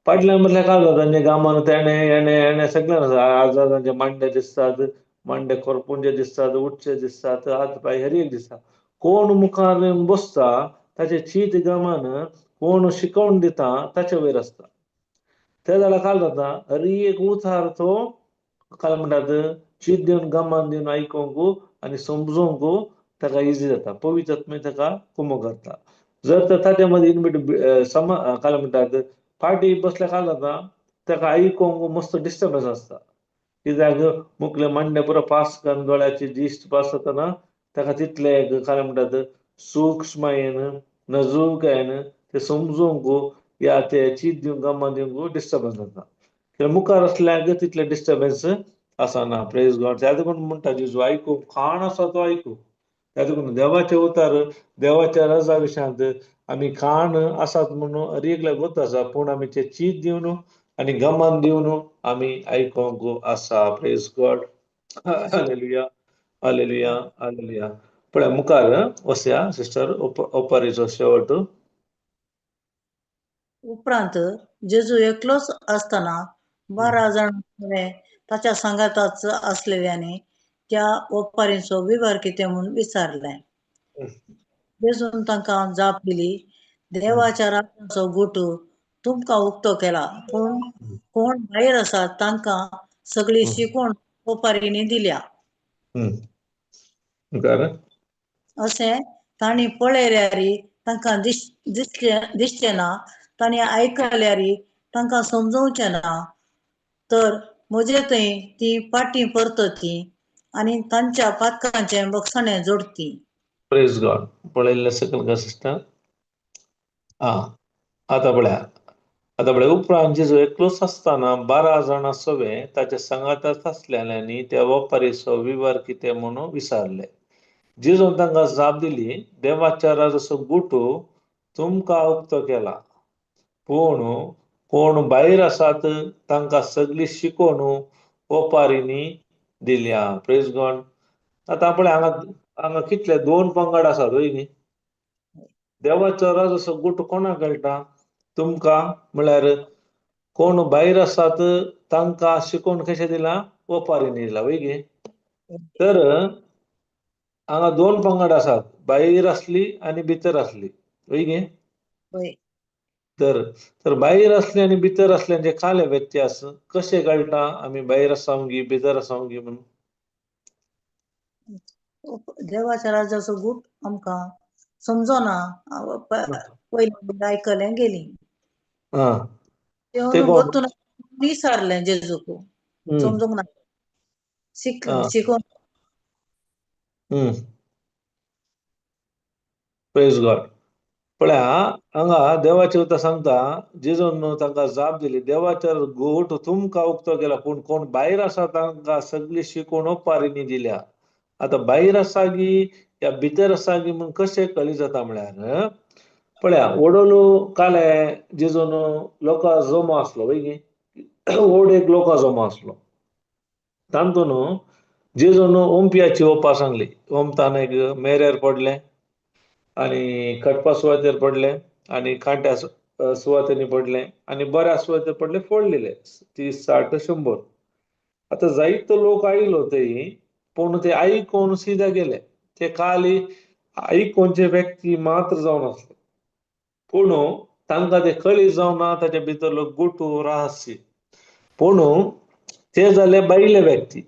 फाटल्यान म्हटल्यार काय जाता तांच्या गामान तेणें हेणें हेणें सगळें आज तांचे मांडे दिसतात, मांडे कोरपुंजे दिसतात, उठचे दिसतात, हात पांय हर एक दिसता. कोण मुखार येवन बसता ताचे चीत गमान कोण शिकोवन दिता ताचे वयर आसता. ते जाल्यार काय जाता हर एक उतार तो काय म्हणटात चीत दिवन गमान दिवन आयकोंक आनी समजोंक ताका इजी जाता. पवित्र आत्मा ताका कुमो करता. जर तर ताच्या मदीं इनबिट सम काय म्हणटात फाटी बसल्या काय जाता ताका आयकोंक मस्त डिस्टर्बन्स आसता. कित्याक मुखले मांडे पुरो पास करून दोळ्याची दिश्ट पास जातना ताका तितले काय म्हणटात सूक्ष्मायेन नजूकायेन ते समजोंक या ते चीत दिवंक गमान दिवंक डिस्टर्बन्स जाता. कित्याक मुखार आसल्याक तितले डिस्टर्बन्स आसना. Praise God. त्या देखून म्हणटा जेजू आयकूंक खाण आसा तो आयकूं. त्या देखून देवाचे उतार देवाच्या रजा विशयांत आमी खाण आसात म्हणून हर एकल्याक गोत आसा, पूण आमी ते चीत दिवन आनी गमान दिवन आमी आयकोंक आसा. Praise God. Hallelujah, hallelujah, hallelujah. पळय मुखार वसया सिस्टर ओपारीचो शेवट. उपरांत जेजू एकलोच आसतना 12 जाण ताच्या सांगाताच आसलेल्यांनी त्या ओपारींचो विवर कितें म्हूण विचारलें. जेजून तांकां जाप दिली, देवाच्या राज्याचो गुट तुमकां उक्तो केला, पूण कोण भायर आसा तांकां सगळी शिकवण ओपारींनी दिल्या. अशें तांणी पळयल्यार तांकां दिसचें ना, तांणी आयकल्यार तांकां समजोवचें ना, तर म्हजे थंय ती फाटीं परतती आनी तांच्या पातकांचें बक्षणें जोडती. प्रेज गॉड. पळयल्लें सकल का सिस्टर? आं, आतां पळया, आतां पळय. उपरांत जेजू एकलोच आसतना 12 जाणां सवे ताच्या सांगाताच आसलेल्यांनी त्या वपारीचो विवर कितें म्हणून विचारले. जेजून तांकां जाप दिली, देवाच्या राजाचो गुटू तुमकां उक्तो केला, पूण कोण भायर आसात तांकां सगळी शिकोवन ओपारींनी दिल्या. प्रेज गॉड. आतां पळय, हांगा हांगा कितले दोन पंगड आसात वय न्ही? देवाचो राजाचो गुट कोणाक कळटा? तुमकां, म्हळ्यार कोण भायर आसात तांकां शिकोवन कशें दिलां? ओपारींनी दिलां, वय गे? तर हांगा दोन पंगड आसात, भायर आसली आनी भितर आसली, वय गे? वय. तर तर भायर आसले आनी भितर आसल्यांचे काले व्यत्यास कशें कळटा आमी भायर आसाव गी भितर आसाव गी म्हणून? देवाच्या राजाचो गूट आमकां समजोना, पयलीं आयकलें गेली. आं, ते तेवन कोण? वतून विचारलें जेजूक, समजूंक ना, शिकोवन. प्रेज गॉड. पळया, हांगा देवाचें उतर सांगता, जेजून तांकां जाप दिली, देवाच्या गोट तुमकां उक्तो केला, पूण कोण भायर आसा तांकां सगळी शिकोवन ओपारींनी दिल्या. आतां भायर आसा गी या भितर आसा गी म्हूण कशें कळी जाता म्हळ्यार, पळया, वडोलो काले जेजून लोकां जमो आसलो, वय गी? व्हड एक लोकां जमो आसलो. तातूंत जेजून ओंपयाची ओपा सांगली. ओंपताना एक मेरेर पडलें आनी खटपा सुवातेर पडलें आनी कांट्या सुवातेनी पडलें आनी बऱ्या सुवातेर पडलें, फळ दिलें 30, 60, 100. आतां जायतो लोक आयलो थंय, पूण ते आयकोन सिदा गेले. ते खाली आयकोनचे व्यक्ती मात्र जावन आसले, पूण तांकां ते कळी जावना ताच्या भितरलो गुटू रहस्य. पूण ते जाले भायले व्यक्ती.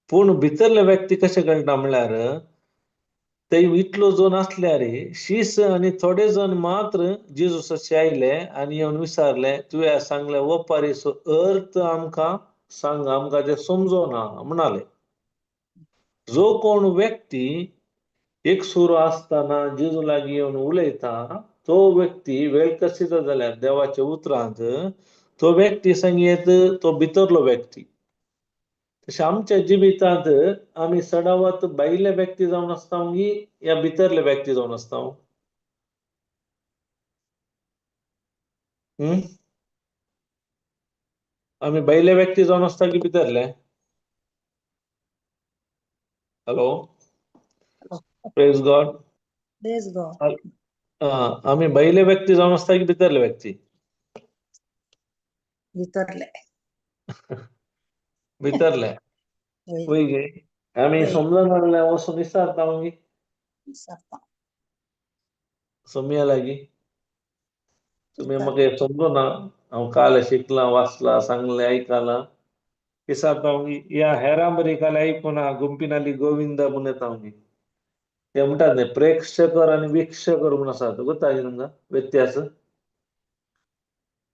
पूण भितरले व्यक्ती कशें कळटा म्हळ्यार, ते इतलो जण आसल्यार शीस आनी थोडे जण मात्र जेजूसाचे आयले आनी येवन विचारले, तुवें सांगले ओपारीचो अर्थ आमकां सांग, आमकां ते समजोना म्हणाले. जो कोण व्यक्ती एक सुरो आसतना जेजू लागीं येवन उलयता, तो व्यक्ती वेळ कसिता जाल्यार देवाच्या उतरांत तो व्यक्ती सांगयेत तो भितरलो व्यक्ती. तशें आमच्या जिवितांत आमी सडावत भायले व्यक्ती जावन आसता गी या भितरले व्यक्ती जावन आसता? आमी भायले व्यक्ती जावन आसता की भितरले? Hello, praise God. Praise God. आमी भायले व्यक्ती जावन आसता की भितरले व्यक्ती? भितरले. भितरले, वय. वय गे? आमी समजना जाल्यार वचून विचारता मागीर विचारता. सोम्या लागीं, तुमी म्हाका हें समजना, हांव काल शिकलां, वाचलां, सांगलें, आयकलां, विचारता मागीर. या हेरां बरी काल आयकुना, गुंपिनाली गोविंदा म्हूण येता मागीर. ते म्हणटात न्ही, प्रेक्षकर आनी वीक्षकर म्हूण आसात, गोता तुमकां व्यत्यास?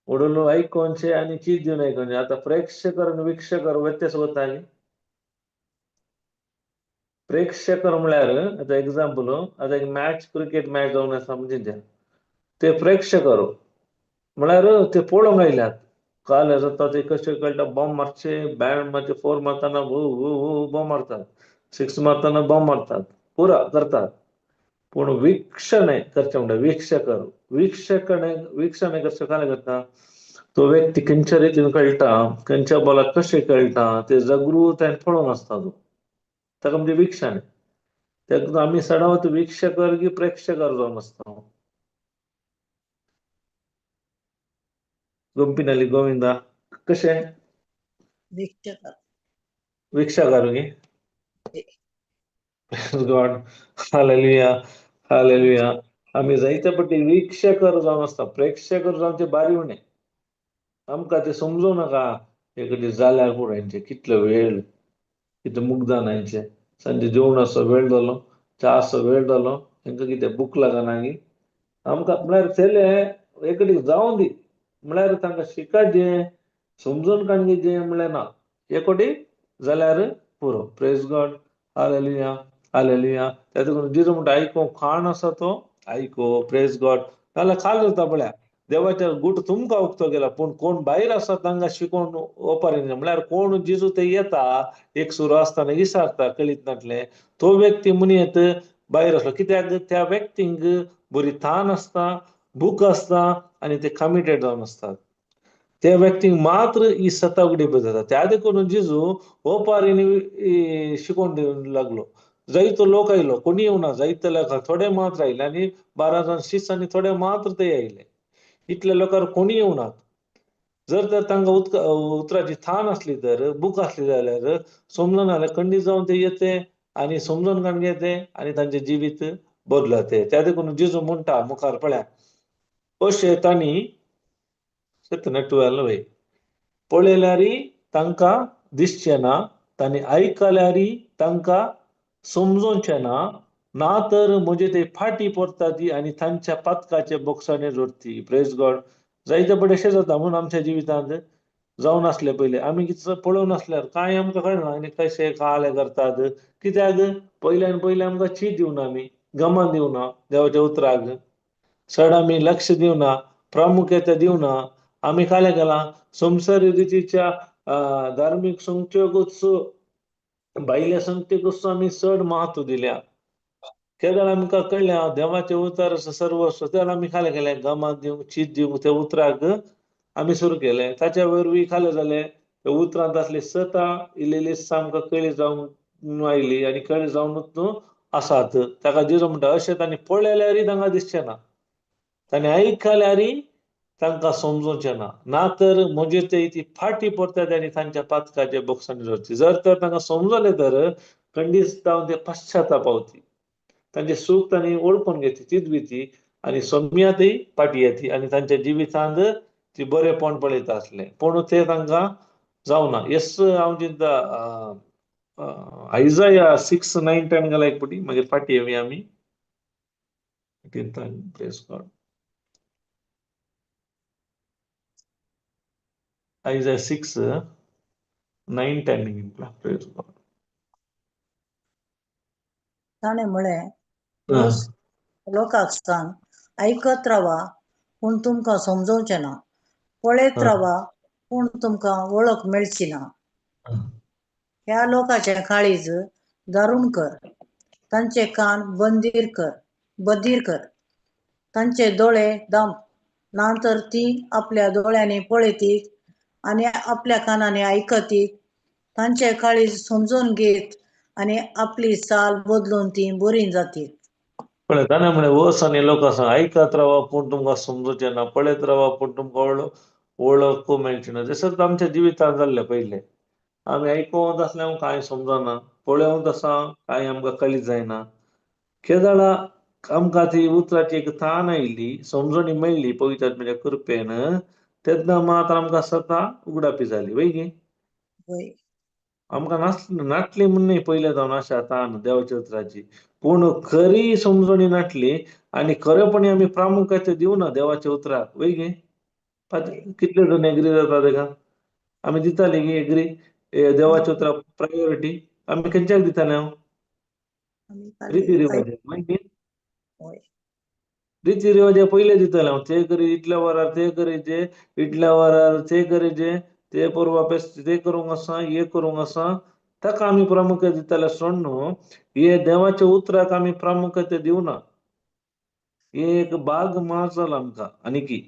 वडलो आयकोनचे आनी चीज दिवन आयकोनचे. आतां प्रेक्षकर आनी वीक्षकर व्यत्यास गोता? प्रेक्षकर म्हळ्यार आतां एग्जाम्पल, आतां एक मॅच, क्रिकेट मॅच जावन आसा म्हणजे ते प्रेक्षकर म्हळ्यार ते पळोवंक आयल्यात. काल जाता ते कशें कळटा, बॉम्ब मारचे, बॅट मारचे, फोर मारतना हू हू हू बॉम्ब मारतात, सिक्स मारतना बॉम्ब मारतात, पुरा करतात. पूण वीक्षणे करचें म्हणटा वीक्षकर. वीक्षकणे वीक्षणे करचें काय करता, तो व्यक्ती खंयच्या रितीन कळटा, खंयच्या बॉलाक कशें कळटा, ते जागृतायेन पळोवन आसता तो, ताका म्हणजे वीक्षणे. ताका आमी सदांच वीक्षकर की प्रेक्षकर जावन आसता? गोंपिनाली गोविंदा कशें? वीक्षकर. वीक्षकर गी? गॉड, हालेलुया, हालेलुया. आमी जायते पटी वीक्षकर जावन आसता, प्रेक्षकर जावचे बारी उणें. आमकां ते समजूं नाका, एक जाल्यार पुरो, हेंचे कितलो वेळ, कितें मुगदान हेंचें, सांजे जेवणाचो वेळ जालो, च्याचो वेळ जालो, हेंकां कितें भूक लागना गी? आमकां म्हळ्यार चले एकडी जावं दी, म्हळ्यार तांकां शिकाचें, समजून काडचें म्हणल्यार ना, एकोडी जाल्यार पुरो. Praise God, hallelujah. हालेलुया. त्या देखून जेजू म्हणटा आयकूंक कान आसा तो आयको. प्रेज गॉड. नाल्यार काल जाता पळया देवाच्या गूट तुमकां उक्तो केला, पूण कोण भायर आसा तांकां शिकोवन ओपारी. म्हळ्यार कोण जेजू ते येता एक सुरू आसतना विसारता कळीत नासलें, तो व्यक्ती म्हणयत भायर आसलो. कित्याक त्या व्यक्तींक बरी तान आसता, भूक आसता आनी ते कमिटेड जावन आसतात. त्या व्यक्तींक मात्र ही सता उगडी जाता. त्या देखून जेजू ओपारींनी शिकोवन दिवंक लागलो. जायतो लोक आयलो, कोणी येवना, जायते लोक थोडे मात्र आयले आनी 12 जाण शिस आनी थोडे मात्र ते आयले. इतल्या लोकांक कोणी येवनात. जर तर तांकां उतराची थान आसली तर, भूक आसली जाल्यार समजून जाल्यार खंडीत जावन ते येते आनी समजून काडून घेते आनी तांचें जिवीत बदलते. त्या देखून जेजू म्हणटा मुखार पळया, अशें तांणी 12 वय पळयल्यार तांकां दिसचें ना, तांणी आयकल्यार तांकां समजोवचें ना, ना तर म्हजे ते फाटी परता ती आनी तांच्या पातकाचे बोक्साने जोडती. प्रेज गॉड. जायते पडे अशें जाता म्हणून आमच्या जिवितांत जावन आसले पयले आमी कितें पळोवन नासल्यार कांय आमकां कळना आनी कशें काले करतात. कित्याक पयल्यान पयलें आमकां चीत दिवना, आमी गमान दिवना देवाच्या उतराक, चड आमी लक्ष दिवना, प्रामुख्यता दिवना. आमी काले केलां संवसारी रितीच्या धार्मीक संगत्योकूच, भायल्या संगतेकूच आमी चड म्हत्व दिल्या. केदळ आमकां कळ्ळें देवाचें उतर सर्वस्व, तेन्ना आमी खालें केलें गमान दिवंक, चीत दिवंक त्या उतराक आमी सुरू केलें. ताच्या वरवीं खालें जालें त्या उतरांत आसली सता इल्ली आमकां कळी जावन आयली आनी कळी जावनूच न्हू आसात. ताका जेजू म्हणटा अशें तांणी पळयल्यारय तांकां दिसचें ना, तांणी आयकल्यारय तांकां समजोवचें ना, ना तर म्हजे ते ती फाटी परतात आनी तांच्या पातकाचे बोक्सांनी जोडची. जर तर तांकां समजलें तर खंडीत जावन ते पश्चाताप पावती, तांचे सूख तांणी ओळखून घेतली तीच भीती आनी सोम्यातय फाटी येती आनी तांच्या जिवितांत ती बरेपण पळयता आसलें. पूण ते तांकां जावना. येस हांव चिंता आयजाया 6, 9, 10 घाला एक पटी, मागीर फाटी येवया आमी. Praise God. Isaiah 6, 9, 10. Praise God. ताणें म्हळें, लोकांक सांग, आयकत रावा पूण तुमकां समजोवचें ना, पळयत रावा पूण तुमकां वळख मेळची ना. ह्या लोकांचें काळीज दारूण कर, तांचे कान बंदीर कर, बधीर कर, तांचे दोळे दांप, ना तर ती आपल्या दोळ्यांनी पळयतीत आनी आपल्या कानांनी आयकतीत, तांचे काळीज समजून घेत आनी आपली चाल बदलून ती बरी जातीत. पळय ताणें म्हळें वस आनी लोकां सांग, आयकत रावा पूण तुमकां समजूचें ना, पळयत रावा पूण तुमकां वळख मेळची ना. जशें आमच्या जिवितांत जाल्लें पयलें, आमी आयकूंक आसल्यार कांय समजना, पळोवंक आसा कांय आमकां कळीत जायना. केदळा आमकां ती उतराची एक तान आयली, समजणी मेळ्ळी पवित्र आत्म्याच्या कृपेन, तेन्ना मात आमकां सता उगडापी जाली. वय गे, आमकां नाटली म्हूण न्हय पयलें जावन आशा तान देवाच्या उतराची, पूण खरी समजणी नाटली आनी खरेपणी आमी प्रामुख्याते दिवना देवाच्या उतराक. वय गे, कितले जाण एग्री जाता तेका? आमी दिताली की एग्री देवाच्या उतराक प्रायोरिटी आमी खंयच्याक दिताले? हांव रिती रिवाज, रिती रिवाज पयले दिताले हांव, ते करी इतल्या वरार ते करीचे, इतल्या वरार ते करीचे, ते परवा ते करूंक आसा, हे करूंक आसा, ताका आमी प्रामुख्य दिताले. सोड न्हू हे देवाच्या उतराक आमी प्रामुख्य दिवना. हे एक भाग मा जाल आमकां आनी की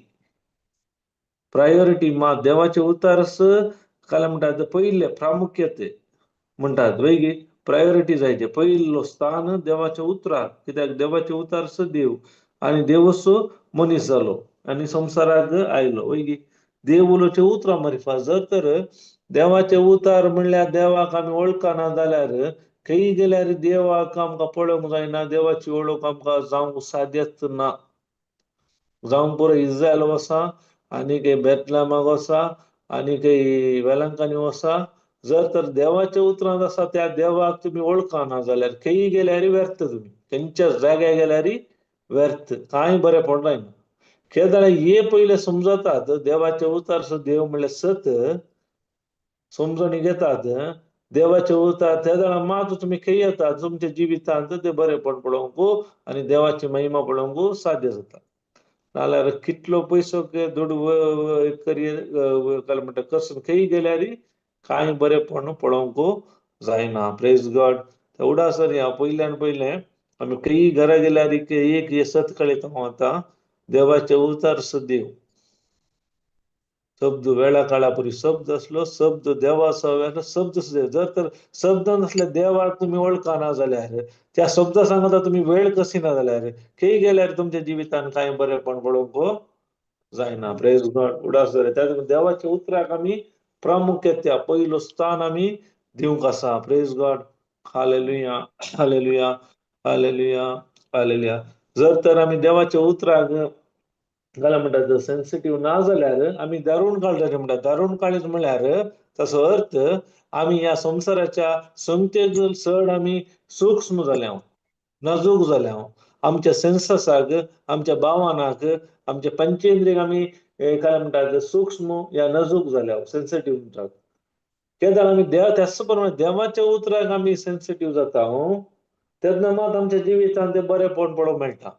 प्रायोरिटी मा देवाचे उतर काय म्हणटात पयले प्रामुख्यते म्हणटात. वय गे, प्रायोरिटी जायचे पयलो स्थान देवाच्या उतराक. कित्याक देवाचे उतर देव आनी देवूच मनीस जालो आनी संवसाराक आयलो. वय गे, देव उलोवचे उतरां मारिफा. जर तर देवाचे उतार म्हणल्यार देवाक आमी वळखना जाल्यार खंय गेल्यार देवाक आमकां पळोवंक जायना, देवाची वळख आमकां जावंक साध्यच ना. जावंक पुरो इज्रायल वसा आनी खंय बेतलामाक वसा आनी खंय वेलंकांनी वसा, जर तर देवाच्या उतरांत आसा त्या देवाक तुमी वळखना जाल्यार खंय गेल्यार व्यर्थ, तुमी खंयच्या जाग्यार गेल्यार व्यर्थ, कांय बरें पडना. केदळा हे पयले समजतात देवाचे उतर देव म्हणल्यार सत समजणी घेतात, देवाचे उतार त्या जाणा मात तुमी खंय येता तुमच्या जिवितांत ते बरेपण पळोवंक आनी देवाची महिमा पळोवंक साध्य जाता. नाल्यार कितलो पयसो दुडू करियर काय म्हणटा कसून खंय गेल्यार कांय बरेपण पळोवंक जायना. प्रेज गॉड. उडास ह्या पयल्यान पयलें आमी खंय घरा गेल्यार एक हे सत कळयता हांव आतां, देवाचे उतार सदैव शब्द वेळा काळा परी शब्द आसलो, शब्द देवाचो आसलो, शब्द सुद्दां. जर तर शब्द नासले देवाक तुमी वळखना जाल्यार, त्या शब्दा सांगता तुमी वेळ कसिना जाल्यार, खंय गेल्यार तुमच्या जिवितान कांय बरेपण पळोवंक जायना. प्रेज गॉड. उडास जालें. त्या देवाच्या उतराक आमी प्रामुख्य पयलो स्थान आमी दिवंक आसा. Praise God. Hallelujah, hallelujah, hallelujah, hallelujah. जर तर आमी देवाच्या उतराक घाला म्हणटा सेन्सिटीव ना जाल्यार आमी दारुण काळजाचे म्हणटा. दारुण काळीज म्हळ्यार ताचो अर्थ आमी ह्या संवसाराच्या संगतेक चड आमी सूक्ष्म जाल्या, नाजूक जाल्या. आमच्या सेन्ससाक, आमच्या भावनाक, आमच्या पंचेंद्रियांक आमी काय म्हणटात सूक्ष्म या नाजूक जाल्या, सेन्सिटीव म्हणटात. केन्ना आमी देव त्याच प्रमाणे देवाच्या उतराक आमी सेन्सिटीव जाता तेन्ना मात आमच्या जिवितांत तें बरेपण पळोवंक मेळटा.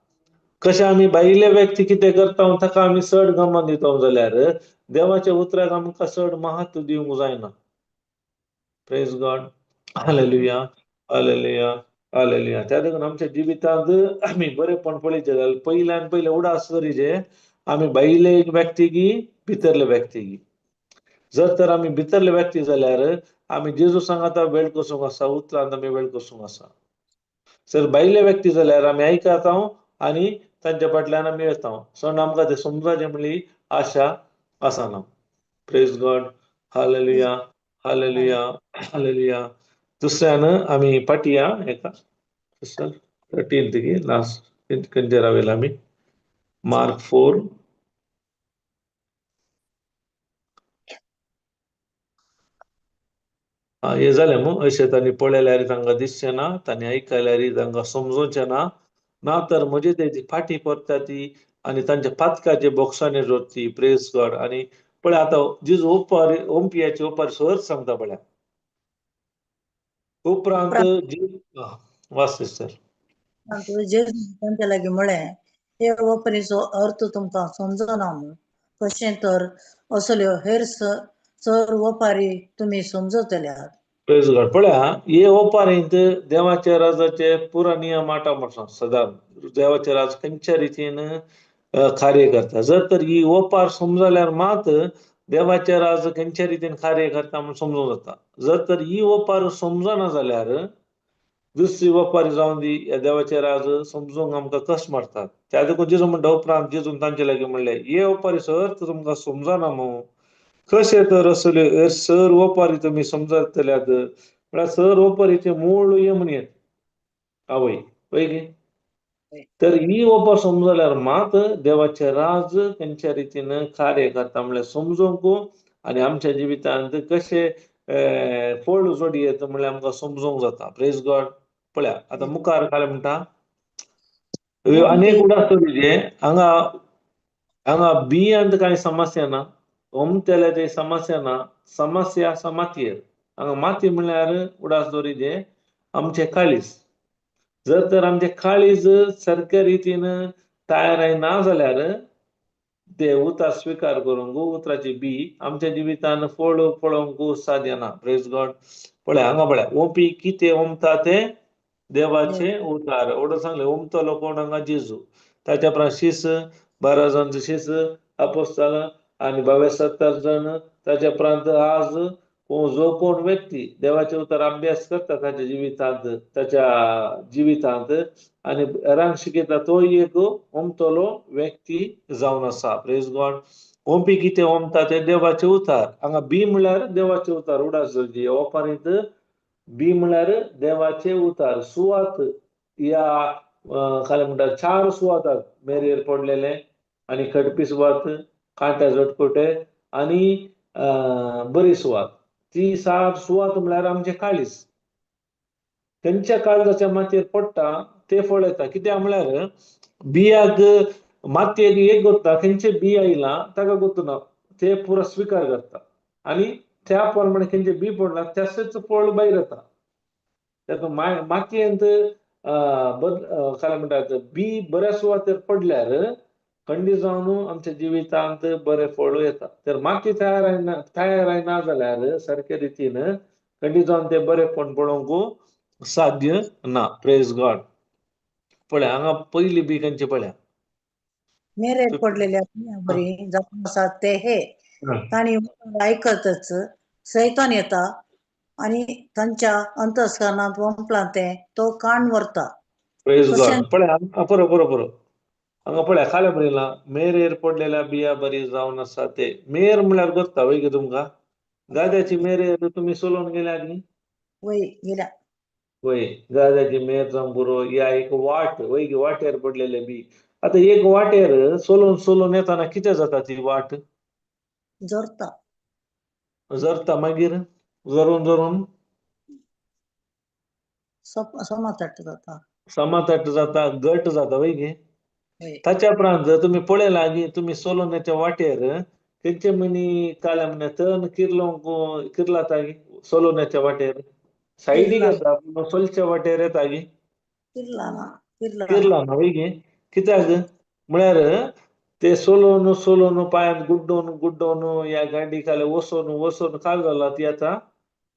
कशें आमी भायले व्यक्ती कितें करता ताका आमी चड गमन दिता जाल्यार देवाच्या उतराक आमकां चड महत्व दिवंक जायना. Praise God. Hallelujah, hallelujah, hallelujah. त्या देखून आमच्या जिवितांत आमी बरेपण पळयचें जाल्यार पयल्यान पयलें उडास करीचे आमी भायले एक व्यक्तीगी भितरले व्यक्तीगी. जर तर आमी भितरले व्यक्ती जाल्यार आमी जेजू सांगाता वेळ कसूंक आसा, उतरांत आमी वेळ कसूंक आसा. जर भायले व्यक्ती जाल्यार आमी आयकता आनी तांच्या फाटल्यान आमी येता. सो आमकां तें समजाचें म्हणली आशा आसना. Praise God. Hallelujah, hallelujah, hallelujah. दुसऱ्यान आमी पाटया एका 13th last खंयचेर रावयला आमी? मार्क 4. हें जालें मू. अशें तांणी पळयल्यार तांकां दिसचें ना, तांणी आयकल्यार तांकां समजोवचें ना, ना तर म्हजे ते फाटी परता ती आनी तांच्या पातकाचे बोक्सांनी जोडती. Praise God. आनी पळय आतां जेजू ओपार ओंपियाची ओपार सहज सांगता पळया. उपरांत वाच सिस्टर. जेजून तांच्या लागीं म्हळें, हे ओपरीचो अर्थ तुमकां समजना मू? कशें तर असल्यो हेर सर ओपारी तुमी समजतल्यात. प्रेज गॉड. पळया हे ओपारींत देवाच्या राजाचे पुरा नियम आटा म्हणटा सदां देवाचे राज खंयच्या रितीन कार्य करता. जर तर ही ओपार समजल्यार मात देवाचे राज खंयच्या रितीन कार्य करता म्हूण समजूंक जाता. जर तर ही ओपार समजना जाल्यार दुसरी ओपारी जावन दी ह्या देवाचे राज समजूंक आमकां कश्ट मारतात. त्या देखून जेजू म्हणटा उपरांत जेजून तांचे लागीं म्हणलें, हे ओपारीचो अर्थ तुमकां समजना मू? कशें तर असल्यो सर ओपारी तुमी समजतल्यात? म्हळ्यार सर ओपारीचें मूळ हें म्हणयेत आवय वय गे. तर ही ओपार समजल्यार मात देवाचें राज खंयच्या रितीन कार्य करता म्हणल्यार समजूंक आनी आमच्या जिवितांत कशें फळ जोडी येता म्हणल्यार आमकां समजूंक जाता. Praise God. पळया आतां मुखार काय म्हणटा आनी एक उडास जे हांगा हांगा बियांत कांय समस्या ना, ओमतेल्याची समस्या ना, समस्या आसा मातयेर. हांगा माती म्हणल्यार उडास दवरी आमचें काळीज. जर तर आमचें काळीज सारक्या रितीन तयार ना जाल्यार ते उतार स्विकार करूंक उतराची बी आमच्या जिवितान फळ पळोवंक साध्य ना. Praise God. पळय हांगा पळय ओंपी कितें ओमता ते देवाचे उतार. ओडो सांगलें ओमतलो कोण हांगा? जेजू. ताच्या उपरांत शीस 12 जाणांचो शीस आपोस्ताल आनी 22-70 जाण. ताच्या उपरांत आज जो कोण व्यक्ती देवाचे उतर अभ्यास करता ताच्या जिवितांत, ताच्या जिवितांत आनी हेरांक शिकयता तोय एक ओमतलो व्यक्ती जावन आसा. Praise God. ओंपी कितें ओमता ते देवाचे उतार. हांगा बी म्हणल्यार देवाचे उतार. उडास जावची ओपारींत बी म्हणल्यार देवाचे उतार. सुवात ह्या काय म्हणटा 4 सुवातात मेरेर पडलेले आनी खडपी सुवात, कांट्या झटकुटे आनी बरी सुवात. ती 4 सुवात म्हणल्यार आमचें काळीज. खंयच्या काळजाच्या मातयेर पडटा ते फळ येता. कित्याक म्हणल्यार बियाक मातयेक एक गोत्ता, खंयचे बी आयला ताका गोत्तना ते पुरा स्विकार करता आनी त्या प्रमाणे खंयचे बी पडला तशेंच फळ भायर येता. ताका मातयेंत काय म्हणटात बी बऱ्या सुवातेर पडल्यार खंडीत जावन आमच्या जिवितांत बरें फळ येता. तर माती तयार जायना जाल्यार सारके रितीन खंडीत जावन तें बरेंपण पळोवंक साध्य ना. Praise God. पळय हांगा पयली बी खंयची पळया मेरेर पडलेल्या बरी जावन आसात ते हे तांणी आयकतच सैतान येता आनी तांच्या अंतस्करणांत वंपलां तें तो काण व्हरता. प्रेज गॉड. पळय बरो बरो बरो हांगा पळया खाल्या बरयलां मेरेर पडलेल्या बिया बरी जावन आसा ते. मेर म्हळ्यार गोत्ता वय गे तुमकां? गाद्याची मेरेर तुमी चलोवन गेल्या न्ही? वय गेल्या. वय गाद्याची मेर जावं पुरो या एक वाट वय गे, वाटेर पडलेले बी. आतां एक वाटेर चलोवन चलोवन येताना कितें जाता ती वाट? जरता. जरता. मागीर जरून जरून समातट जाता. समातट जाता, गट जाता वय गे. ताच्या उपरांत जर तुमी पळयला गी तुमी सोलोवण्याच्या वाटेर खंयचे मनी काल्या म्हणे तण किर्लोंक किर्लाता गी सोलोवण्याच्या वाटेर सायडीक येता पूण सोलच्या वाटेर येता गी किर्ला ना वय गे. कित्याक म्हळ्यार ते सोलोवन सोलोवन पांयांत गुड्डोवन गुड्डोवन ह्या गांडी खाले वसोन वसोन काल जाला ती आतां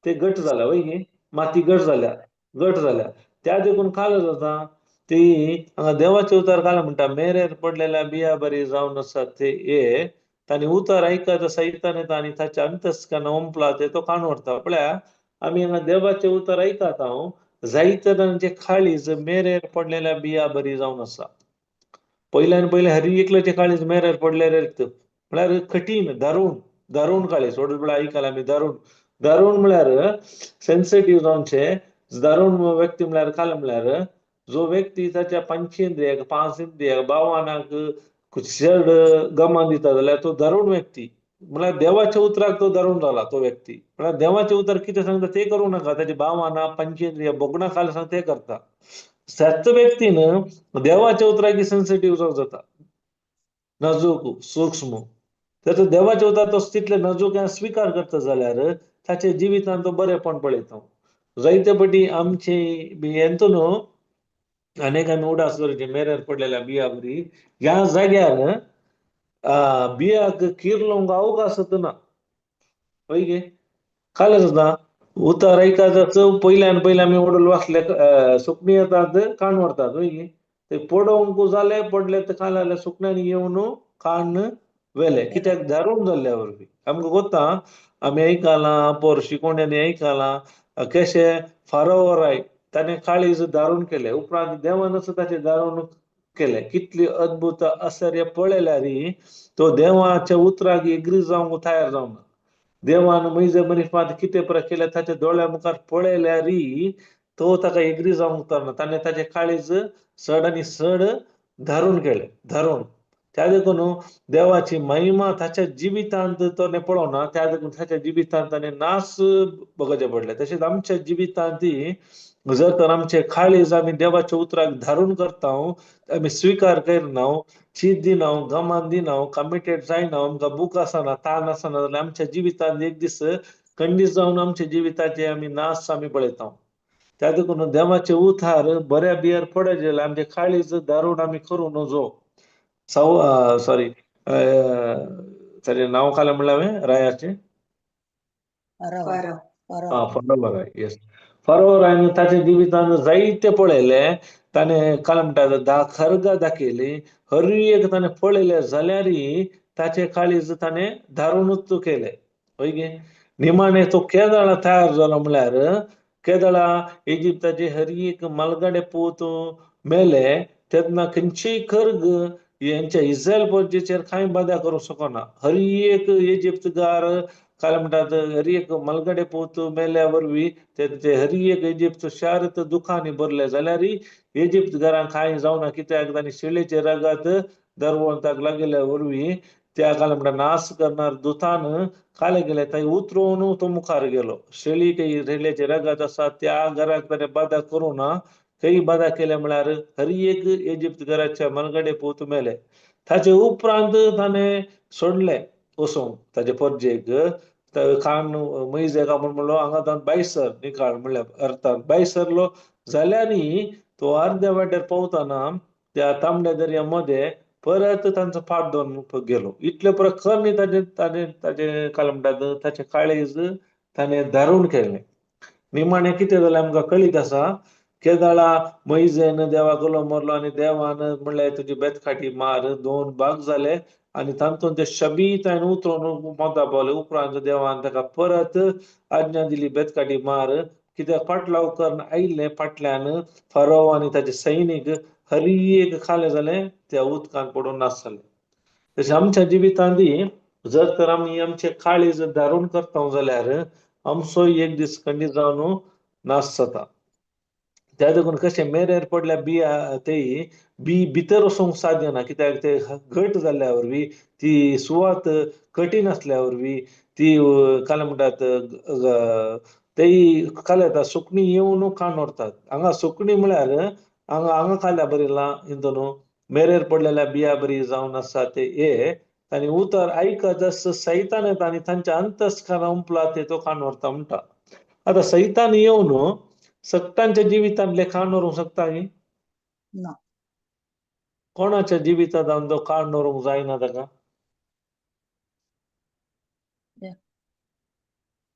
ते घट जाला वय गे, माती घट जाल्या, घट जाल्या. त्या देखून काल जाता ती हांगा देवाचे उतार काल म्हणटा मेरेर पडलेल्या बिया बरी जावन आसात ते हे तांणी उतार आयकत सैतान येता आनी ताच्या अंतस्करणांत ओंपला ते तो काण व्हरता. पळया आमी हांगा देवाचे उतार आयकता हांव जायते तांचे काळीज मेरेर पडलेल्या बिया बरी जावन आसा. पयल्यान पयलें हरी एकल्याचे काळीज मेरेर पडलेले म्हळ्यार कठीण दारूण दारूण काळीज. व्हडले म्हळ्यार आयकलां आमी दारूण. दारूण म्हळ्यार सेन्सिटीव जावचें. दारूण व्यक्ती म्हळ्यार काल म्हळ्यार जो व्यक्ती ताच्या पंचेंद्रियाक पांच इंद्रियाक भावनाक चड गमान दिता जाल्यार तो दारूण व्यक्ती. म्हळ्यार देवाच्या उतराक तो दारूण जाला तो व्यक्ती. म्हळ्यार देवाचें उतर कितें सांगता तें करूं नाका, ताची भावना पंचेंद्रिया भोगणां खाल सांगता तें करता. त्याच व्यक्तीन देवाच्या उतराक सेन्सिटीव जावं जाता, नाजूक सूक्ष्म. तर देवाच्या उतर तो तितले नाजूक स्विकार करता जाल्यार ताच्या जिवितांत तो बरेपण पळयता. जायते पटी आमचे हेतू न्हू अनेक आमी उडास दवरचे मेरेर पडलेल्या बिया बरी ह्या जाग्यार बियाक किर्लोंक अवकाशच ना वय गे. काल जाता उतार आयकताच पयल्यान पयले आमी वडूल वाचले सुकणीं येतात काण व्हरतात वय गे. ते पडोवंक जाले पडले ते काल जाल्यार सुकण्यांनी येवन काण व्हेले. कित्याक दारूण जाल्ल्या वरवीं आमकां गोत्ता आमी आयकलां पोर शिकोवण्यांनी आयकलां कशें फारोवराय ताणें काळीज दारूण केलें. उपरांत देवानच ताचें दारूण केलें. कितली अद्भुत आश्चर्य पळयल्यार तो देवाच्या उतराक एग्री जावंक तयार जावना. देवान मैजे मनीसपात कितें परा केलें ताच्या दोळ्या मुखार पळयल्यार तो ताका एग्री जावंक तयार ना. ताणें ताचें काळीज सड आनी सड धारून केलें, धारून. त्या देखून देवाची महिमा ताच्या जिवितांत तो पळोवना, त्या देखून ताच्या जिवितांत ताणें नाश भोगचे पडले. तशेंच आमच्या जिवितांत जर तर आमचे काळीज आमी देवाच्या उतराक धारून करता, आमी स्विकार करना, चीत दिना, गमान दिना, कमिटेड जायना, आमकां बूक आसना, ताण आसना जाल्यार आमच्या जिवितांत एक दीस खंडीत जावन आमच्या जिविताचे आमी नाश आमी पळयता. त्या देखून देवाचे उतार बऱ्या बियार पडत जाल्यार आमचे काळीज धारून आमी करूं नजो. सौ सॉरी ताचें नांव कालें म्हणलें हांवें रायाचें? फरोवर राय. येस, फरोवर रायन ताच्या जिवितान जायते पळयलें. ताणें काल म्हणटा धा खर्गां दाखयलीं, हर एक ताणें पळयलें जाल्यार ताचें काळीज ताणें धारुणूच केलें हय गे. निमाणें तो केदळा तयार जालो म्हळ्यार केदळा इजिप्ताचे हर एक मालगाडे पूत मेले तेन्ना खंयचीय खर्ग यांच्या इस्रायल प्रजेचेर कांय बादा करूंक शकना. हर एक इजिप्तगार काय म्हणटात हर एक मलगडे पूत मेल्या वरवीं तेंचे हर एक इजिप्त शार दुखांनी भरले जाल्यार इजिप्तगारांक कांय जावना. कित्याक तांणी शिळेचे रगत दरवळताक लागिल्ल्या वरवीं त्या काय म्हणटा नाश करणार दुतान काले गेले थंय उतरोवन तो मुखार गेलो. शेळी रेल्वेचे रगत आसा त्या घराक ताणें बादा करूं ना. खंय बादा केल्या म्हळ्यार हर एक इजिप्त घराच्या मलगडे पूत मेले. ताचे उपरांत ताणें सोडलें वचूंक ताचे परजेक. खाण मैजेक आपूण म्हणलो हांगा तावन भायर सर निकाळ म्हणल्यार अर्थान भायर सरलो जाल्यारय तो अर्द्या वाटेर पावतना त्या तांबड्या दर्या मदें परत तांचो फाट दवरून गेलो. इतले प्रकरण ताजें ताजें ताजें काय म्हणटात ताचें काळीज ताणें धारून केलें. निमाणें कितें जालें आमकां कळीत आसा. केदाळा मैजेन देवाक उलो मारलो आनी देवान म्हणलें तुजी बेतकाठी मार, दोन भाग जाले आनी तातूंत ते शबीत आनी उतरून मोदा पावले. उपरांत देवान ताका परत आज्ञा दिली बेतकाठी मार, कित्याक फाटलाव करून आयिल्लें फाटल्यान फरो आनी ताचे सैनीक हर एक खालें जालें त्या उदकांत पडून नाश जाले. तशें आमच्या जिवितांत जर तर आमी आमचे काळीज धारून करता जाल्यार आमचो एक दीस खंडीत जावन नाश जाता. त्या देखून कशें मेरेर पडल्या बिया तेय बी भितर वचूंक साध्य ना, कित्याक ते घट जाल्ल्या वरवीं, ती सुवात कठीण आसल्या वरवीं, ती काय म्हणटात तेय काल येता सुकणीं येवन खाण व्हरतात. हांगा सुकणीं म्हळ्यार हांगा हांगा खाल्या बरयलां हितून मेरेर पडलेल्या बिया बरी जावन आसा ते हे आनी उतर आयकत सैतान येता आनी तांच्या अंतस्करणां उंपला ते तो खाण व्हरता म्हणटा. आतां सैतान येवन सगटांच्या जिवितांतलें खाण व्हरूंक शकता न्ही? ना. कोणाच्या जिवितांत तो खाण व्हरूंक जायना ताका?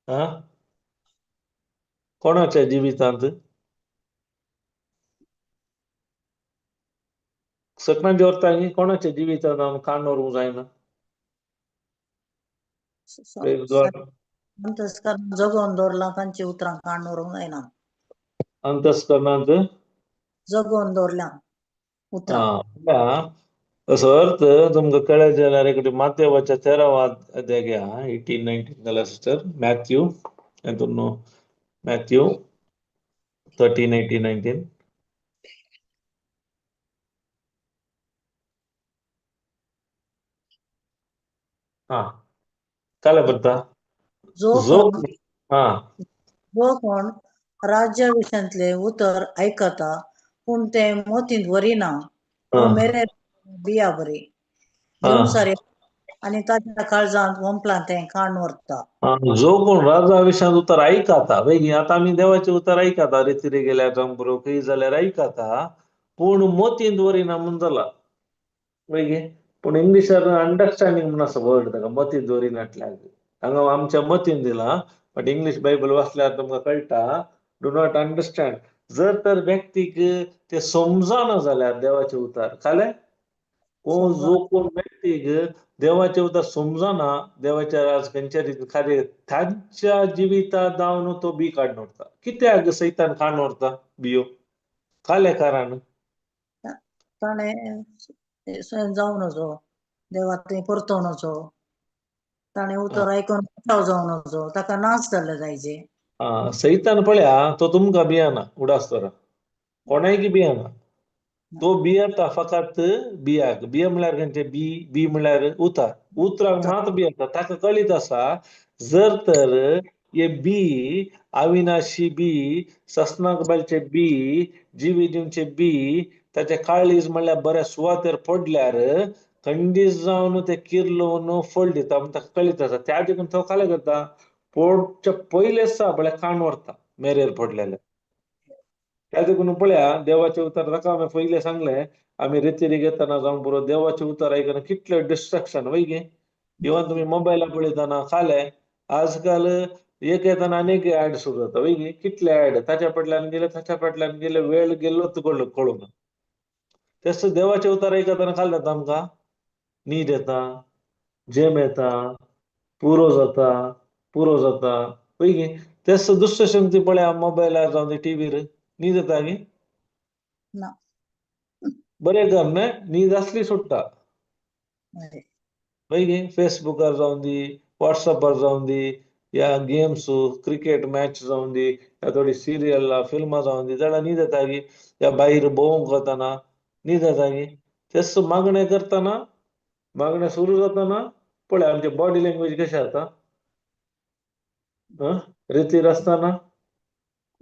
आं, कोणाच्या जिवितांत? सगळ्यांच्या व्हरता न्ही? कोणाच्या जिवितांत खाण व्हरूंक जायना? अंतस्करण जगोवन दवरलां तांची उतरां काण व्हरूंक जायना. अंतस्करणांत जगोवन दवरलां उतरां. असो अर्थ तुमकां कळ्ळें जाल्यार एक माथेवाच्या 13वा अध्याय घ्या, 18 19 जाल्यार सिस्टर मॅथ्यू हेतून मॅथ्यू 13 18 19. हा काय बरता? जो जो कोण हा जो कोण राज्या विशयांतलें उतर आयकता पूण तें मोतींत व्हरिना तो मेरे बिया बरी घेवन आनी ताच्या काळजांत वंपलां तें खाण व्हरता. जो कोण राजा विशयांत उतर आयकता बेगीन आतां आमी देवाचें उतर आयकता, रेतिरे गेल्यार जावं बरो खंय जाल्यार आयकता, पूण मोतींत व्हरिना म्हूण जाला बेगीन. पूण इंग्लिशान अंडरस्टँडींग म्हूण आसा वर्ड ताका मतींत दवरिनाटल्याक. हांगा आमच्या मतीन दिलां, बट इंग्लीश बायबल वाचल्यार तुमकां कळटा do not understand. जर तर व्यक्तीक ते समजना जाल्यार देवाचें उतर खालें कोण जो कोण व्यक्तीक देवाचें उतर समजना, देवाच्या राज खंयच्या रितीन खाली तांच्या जिविता जावन तो बी काडून व्हरता. कित्याक सैतान काडून व्हरता बियो? खालें कारण ताणें जावन नजो देवा थंय परतोवन वचो, ताणें उतर आयकून बचाव जावन वचो, ताका नाश जाल्ले जायचे. सैतान पळया तो तुमकां भियेना, उडास दवरा, कोणायकी भियेना. तो भियेता फकत बियाक. बिया म्हळ्यार खंयचें? बी बी म्हळ्यार उतर, उतराक मात भियेता. ताका कळीत आसा जर तर हे बी अविनाशी बी, ससनाक बालचे बी, जिवी दिवचे बी ताचे काळीज म्हणल्यार बऱ्या सुवातेर पडल्यार खंडीत जावन ते किर्लोवन फळ दिता म्हूण ताका कळीत आसा. त्या देखून तो कालें करता पोडच्या पयलेच म्हळ्यार काण व्हरता मेरेर पडलेले. त्या देखून पळया देवाचें उतर ताका हांवें पयलें सांगलें, आमी रेतीरी घेतना जावं पुरो देवाचें उतर आयकना कितलें डिस्ट्रक्शन वय गे. इवन तुमी मोबायला पळयतना खालें आजकाल एक येतना आनी एक ऍड सुरू जाता वय गे, कितले ऍड ताच्या फाटल्यान गेले ताच्या फाटल्यान गेले, वेळ गेल्लोच कळूंक ना. तेच देवाचें उतर आयकतना खालें जाता आमकां न्हीद येता, जेम येता, पुरो जाता, पुरो जाता वय गे. तेच दुसरे शक्ती पळया मोबायलार जावं टिवीर न्हीद येता गी? ना. बरें कर न्हय, न्हीद आसली सुट्टा वय गे. फेसबुकार जावं दी, वॉट्सॅपार जावं दी, या गेम्स क्रिकेट मॅच जावं दी, या थोडी सिरियल फिल्मां जावं दी, जाल्यार न्हीद येता गी? या भायर भोंवंक वतना न्हीद येता गी? तेच मागणें करतना, मागणें सुरू जातना पळय आमची बॉडी लँग्वेज कशें जाता, रितीर आसतना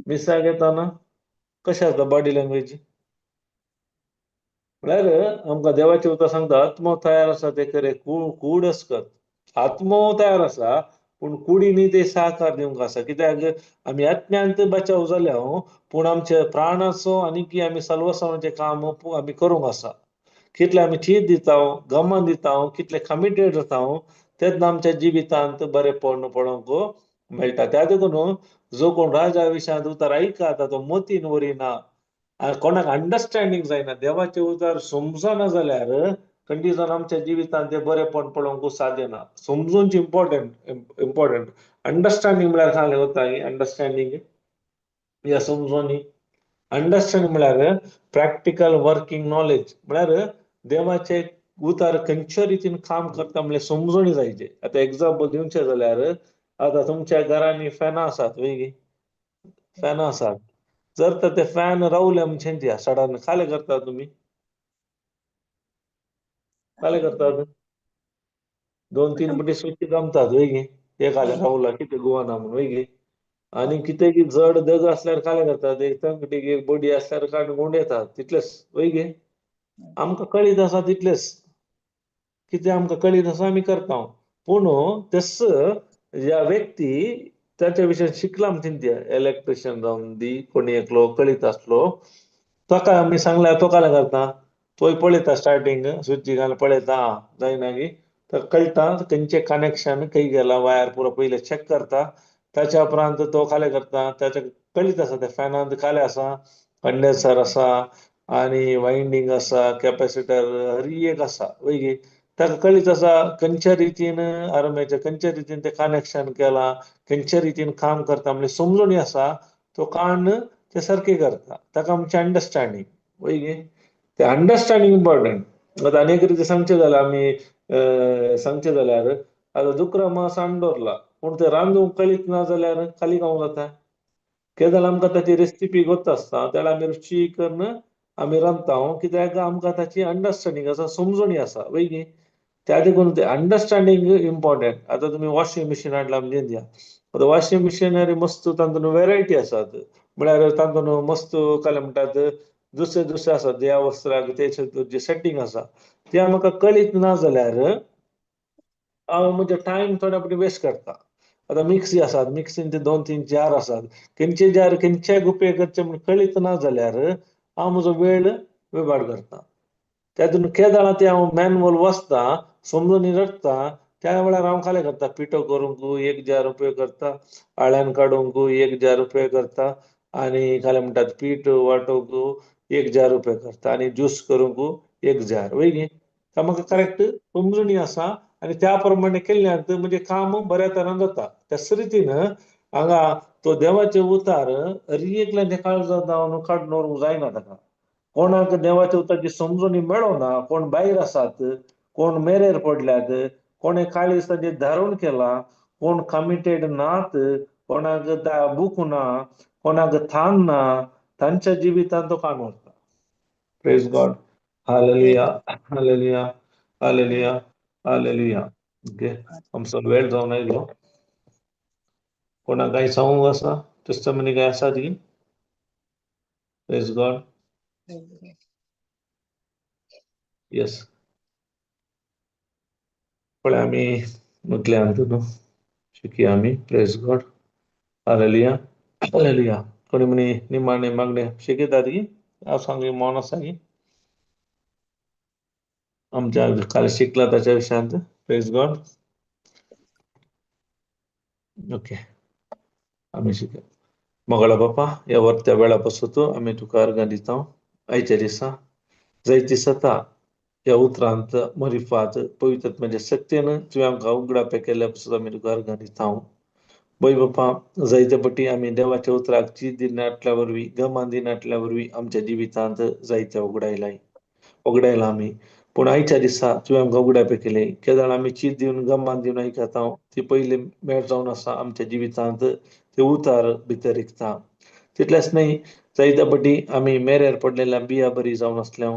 मिसाक येतना कशें आसता बॉडी लँग्वेज. म्हळ्यार आमकां देवाचें उतर सांगता आत्मो तयार आसा ते खरें, कूड अस्कत. आत्मो तयार आसा पूण कुडीनी ते साहकार दिवंक आसा. कित्याक आमी आत्म्यांत बचाव जाल्या पूण आमच्या प्राणाचो आनी की आमी सल्वसांवाचें काम आमी करूंक आसा. कितले आमी चीत दिता, गमन दिता, कितले कमिटेड जाता तेन्ना आमच्या जिवितांत बरेपण पळोवंक मेळटा. त्या देखून जो कोण राजा विशयांत उतार आयकता तो मतीन वरिना, कोणाक अंडरस्टँडींग जायना, देवाचे उतार समजना जाल्यार कंडिशन आमच्या जिवितांत ते बरेपण पळोवंक साध्य ना. समजूनच इम्पॉर्टंट इम्पॉर्टंट अंडरस्टँडींग म्हळ्यार सांगलें वता अंडरस्टँडींग या समजोनी. अंडरस्टँड म्हळ्यार प्रॅक्टिकल वर्किंग नॉलेज, म्हळ्यार देवाचे उतार खंयच्या रितीन काम करता म्हणल्यार समजोणी जायचे. आतां एग्जाम्पल दिवचें जाल्यार आतां तुमच्या घरांनी फॅनां आसात वेगळी फॅनां आसात, जर तर ते फॅन रावले आमचे त्या सडन खाले करता तुमी, खाले करतात दोन तीन पटी स्विच जमतात वेगळी एक खाले रावला कितें गोवाना म्हणून वेगळी. आनी कितें की जड दग असल्यार खाले करतात, एक तंगडी एक बडी असल्यार काडून गुंडयतात तितलेच वेगळी. आमकां कळीत आसा तितलेच, कितें आमकां कळीत आसा आमी करता. पूण तेस ह्या व्यक्ती ताच्या विशयान शिकला चिंत्या इलेक्ट्रिशियन जावन दी कोणी एकलो कळीत आसलो ताका आमी सांगल्यार तो कालें करता, तोय पळयता स्टार्टींग स्विची घालून पळयता जायना की ताका कळटा खंयचें कनेक्शन खंय गेलां, वायर पुरो पयलें चॅक करता. ताच्या उपरांत तो कालें करता, ताच्या कळीत आसा त्या फॅनांत कालें आसा, कंडेन्सर आसा आनी वायंडींग आसा, कॅपॅसिटर हर एक आसा वयगी. ताका कळीत आसा खंयच्या रितीन आर्मेचर खंयच्या रितीन तें कनेक्शन केलां, खंयच्या रितीन काम करता म्हणल्यार समजणी आसा, तो काण ते सारकें करता. ताका आमचें अंडरस्टँडींग वयगी, ते अंडरस्टँडींग इम्पॉर्टंट. आतां आनी एक रिती सांगचें जाल्यार आमी सांगचें जाल्यार आतां दुकरा मांस हाडून दवरला पूण तें रांदूंक कळीत ना जाल्यार खाली खावंक जाता. कितें जाल्यार आमकां ताची रेसिपी गोत आसता, त्यावेळार आमी रुची करून आमी रांदता कित्याक आमकां ताची अंडरस्टँडींग आसा, समजणी आसा वयगी. त्या देखून ते अंडरस्टँडींग इम्पॉर्टंट. आतां तुमी वॉशिंग मशीन हाडलां म्हणजे दिया, आतां वॉशिंग मशिनरी मस्त तातूंत वेरायटी आसात, म्हळ्यार तातूंत मस्त काय म्हणटात दुसरे दुसरे आसात ज्या वस्त्राक ते जे सेटींग आसा ते आमकां कळीत ना जाल्यार हांव म्हजे टायम थोड्या फावटी वेस्ट करता. आतां मिक्सी आसात, मिक्सीन ते 2 3 जार आसात, खंयचे जार खंयच्याक उपयोग करचे म्हण कळीत ना जाल्यार हांव म्हजो वेळ वेबाड करता. तातूंत केदाळा ते हांव मॅन्युअल वाचता, समजून रडटा, त्या वेळार हांव खालें करता, पिठो करूंक एक जार उपयोग करता, आळ्यान काडूंक एक जार उपयोग करता, आनी खालें म्हणटात पीठ वांटूंक एक जार उपयोग करता, आनी ज्यूस करूंक एक जार वयगी. म्हाका करेक्ट समजणी आसा आनी त्या प्रमाणे केल्ल्यान म्हणजे काम बऱ्या तरान जाता. त्याच रितीन हांगा तो देवाचे उतार हर एकल्यान काळजांत जावन काडून व्हरूंक जायना. ताका कोणाक देवाच्या उताराची समजणी मेळना, कोण भायर आसात, कोण मेरेर पडल्यात, कोणे काळीज ताचें धारण केलां, कोण कमिटेड नात, कोणाक बूक ना, कोणाक थान ना, तांच्या जिवितांत तो काण व्हरता. Praise God. Hallelujah, hallelujah, hallelujah, hallelujah. Okay, आमचो वेळ जावन आयलो. कोणाक कांय सांगूंक आसा, टेस्टमनी काय आसा ती? Praise God. Yes, पळय आमी म्हटल्या न्हू शिकया आमी. Praise God. Hallelujah, hallelujah. कोणी म्हणी निमाणे मागणे शिकयतात की हांव सांग मौन आसा की आमच्या काल शिकला ताच्या विशयांत. Praise God. Okay, आमी शिकया. मोगाळा बापा, ह्या वरत्या वेळा पासून आमी तुका अर्गां दिता. आयच्या दिसा जायती सता ह्या उतरांत मरिफात पवित्र म्हणजे शक्तीन तुवें आमकां उगडापे केल्ल्या पासून आमी तुका अर्गां दिता. बय बापा, जायते पटी आमी देवाच्या उतराक चीज दिनाटल्या वरवीं, गमान दिनाटल्या वरवीं आमच्या जिवितांत जायते उगडायलाय उगडायला आमी. पूण आयच्या दिसा तुवें आमकां उगडापे केले केदळ आमी चीज दिवन गमान दिवन आयकता ती पयली मेळ जावन आसा आमच्या जिवितांत ते उतार भितर रिगता. तितलेंच न्हय, जायत्या पटी आमी मेरेर पडलेल्या बिया बरी जावन आसल्या,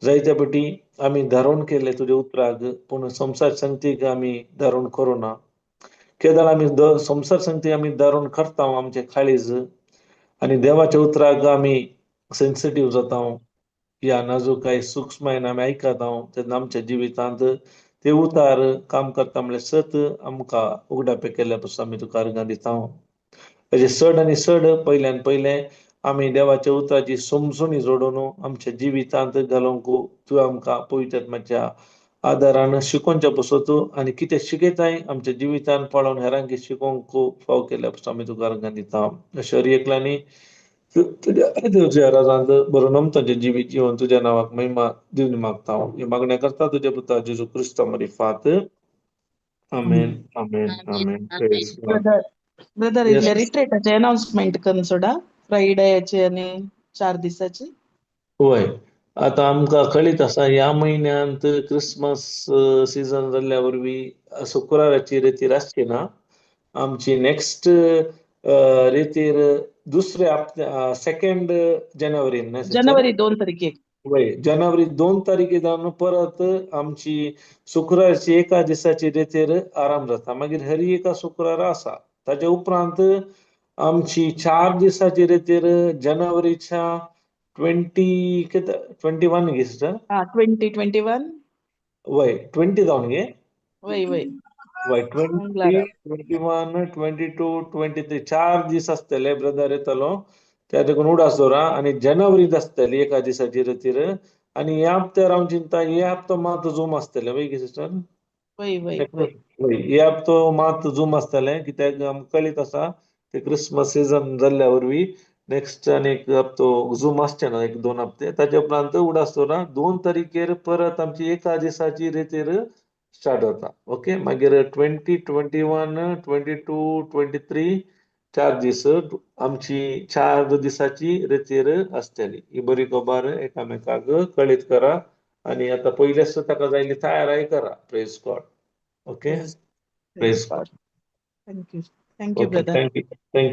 जायत्या पटी आमी धारण केल्ले तुज्या उतराक पूण संवसार संगतीक आमी धारण करुना. केदळ आमी संवसार संगती आमी धारण करता आमचे काळीज आनी देवाच्या उतराक आमी सेन्सिटीव जाता, ह्या नाजूकाय सूक्ष्मायन आमी आयकता तेन्ना आमच्या जिवितांत ते उतार काम करता म्हणल्यार सत आमकां उगडापे केल्या पसून आमी तुका अर्गां दिता. अशें चड आनी चड पयल्यान पयलें आमी देवाच्या उतराची समजणी जोडून आमच्या जिवितांत घालूंक तूं आमकां पवित्र आत्म्याच्या आदारान शिकोवच्या पसत आनी कितें शिकयताय आमच्या जिवितान पळोवन हेरांक शिकोवंक फाव केल्या पसून आमी तुका अर्गां दिता. अशें हर एकल्यांनी तुज्या तुज्या राजांत बरोवन तांचें जिवीत जिवन तुज्या नांवाक महिमा दिवन मागता. ही मागण्या करता तुज्या पुता जेजू क्रिस्ता मारिफात. आमेन, आमेन, आमेन. Praise God. Brother, brother, Yes. इतले रिट्रीटाचे अनाउन्समेंट करून सोडा, फ्रायडेचे आनी 4 दिसाची. वय, आतां आमकां कळीत आसा ह्या म्हयन्यांत क्रिसमस सिजन जाल्ल्या वरवीं शुक्राराची रेतीर आसची ना. आमची नेक्स्ट रेतीर दुसऱ्या हप्त्या, सेकंड जानेवारीन न्हय सिस्टर? जानेवारी 2 तारखेक. वय, जानेवारी 2 तारखे जावन परत आमची शुक्रारची एका दिसाची रेतीर आराम जाता. मागीर हरी एका शुक्रारा आसा. ताच्या उपरांत आमची 4 दिसाची रेतीर जानेवारीच्या 20 कितें 21 गे सिस्टर? हा, 20, 21. वय, 20 जावन गे. वय वय. वय, 20, मंगळारा. 21, 22, 23, 4 दीस आसतले. ब्रदर येतलो त्या देखून उडास दवरा. आनी जानेवारींत आसतली एका दिसाची रेतीर. आनी ह्या हप्त्यार हांव चिंता हे हप्तो मात जूम आसतले. वय गे सिस्टर? वय वय वय. वय, हे हप्तो मात जूम आसतले कित्याक आमकां कळीत आसा ते क्रिसमस सिजन जाल्ल्या वरवीं नेक्स्ट आनी एक हप्तो जूम आसचे ना, 1-2 हप्ते. ताच्या उपरांत उडास दवरा 2 तारखेर परत आमची एका दिसाची रेतीर स्टार्ट जाता. ओके, मागीर 20, 21, 22, 23, 4 दीस आमची 4 दिसाची रेतीर आसतली. ही बरी खबर एकामेकाक कळीत करा आनी आतां पयलेच ताका जायली तयाराय करा. Praise God. Okay, praise God. Thank you, thank you okay, brother. Thank you, thank you.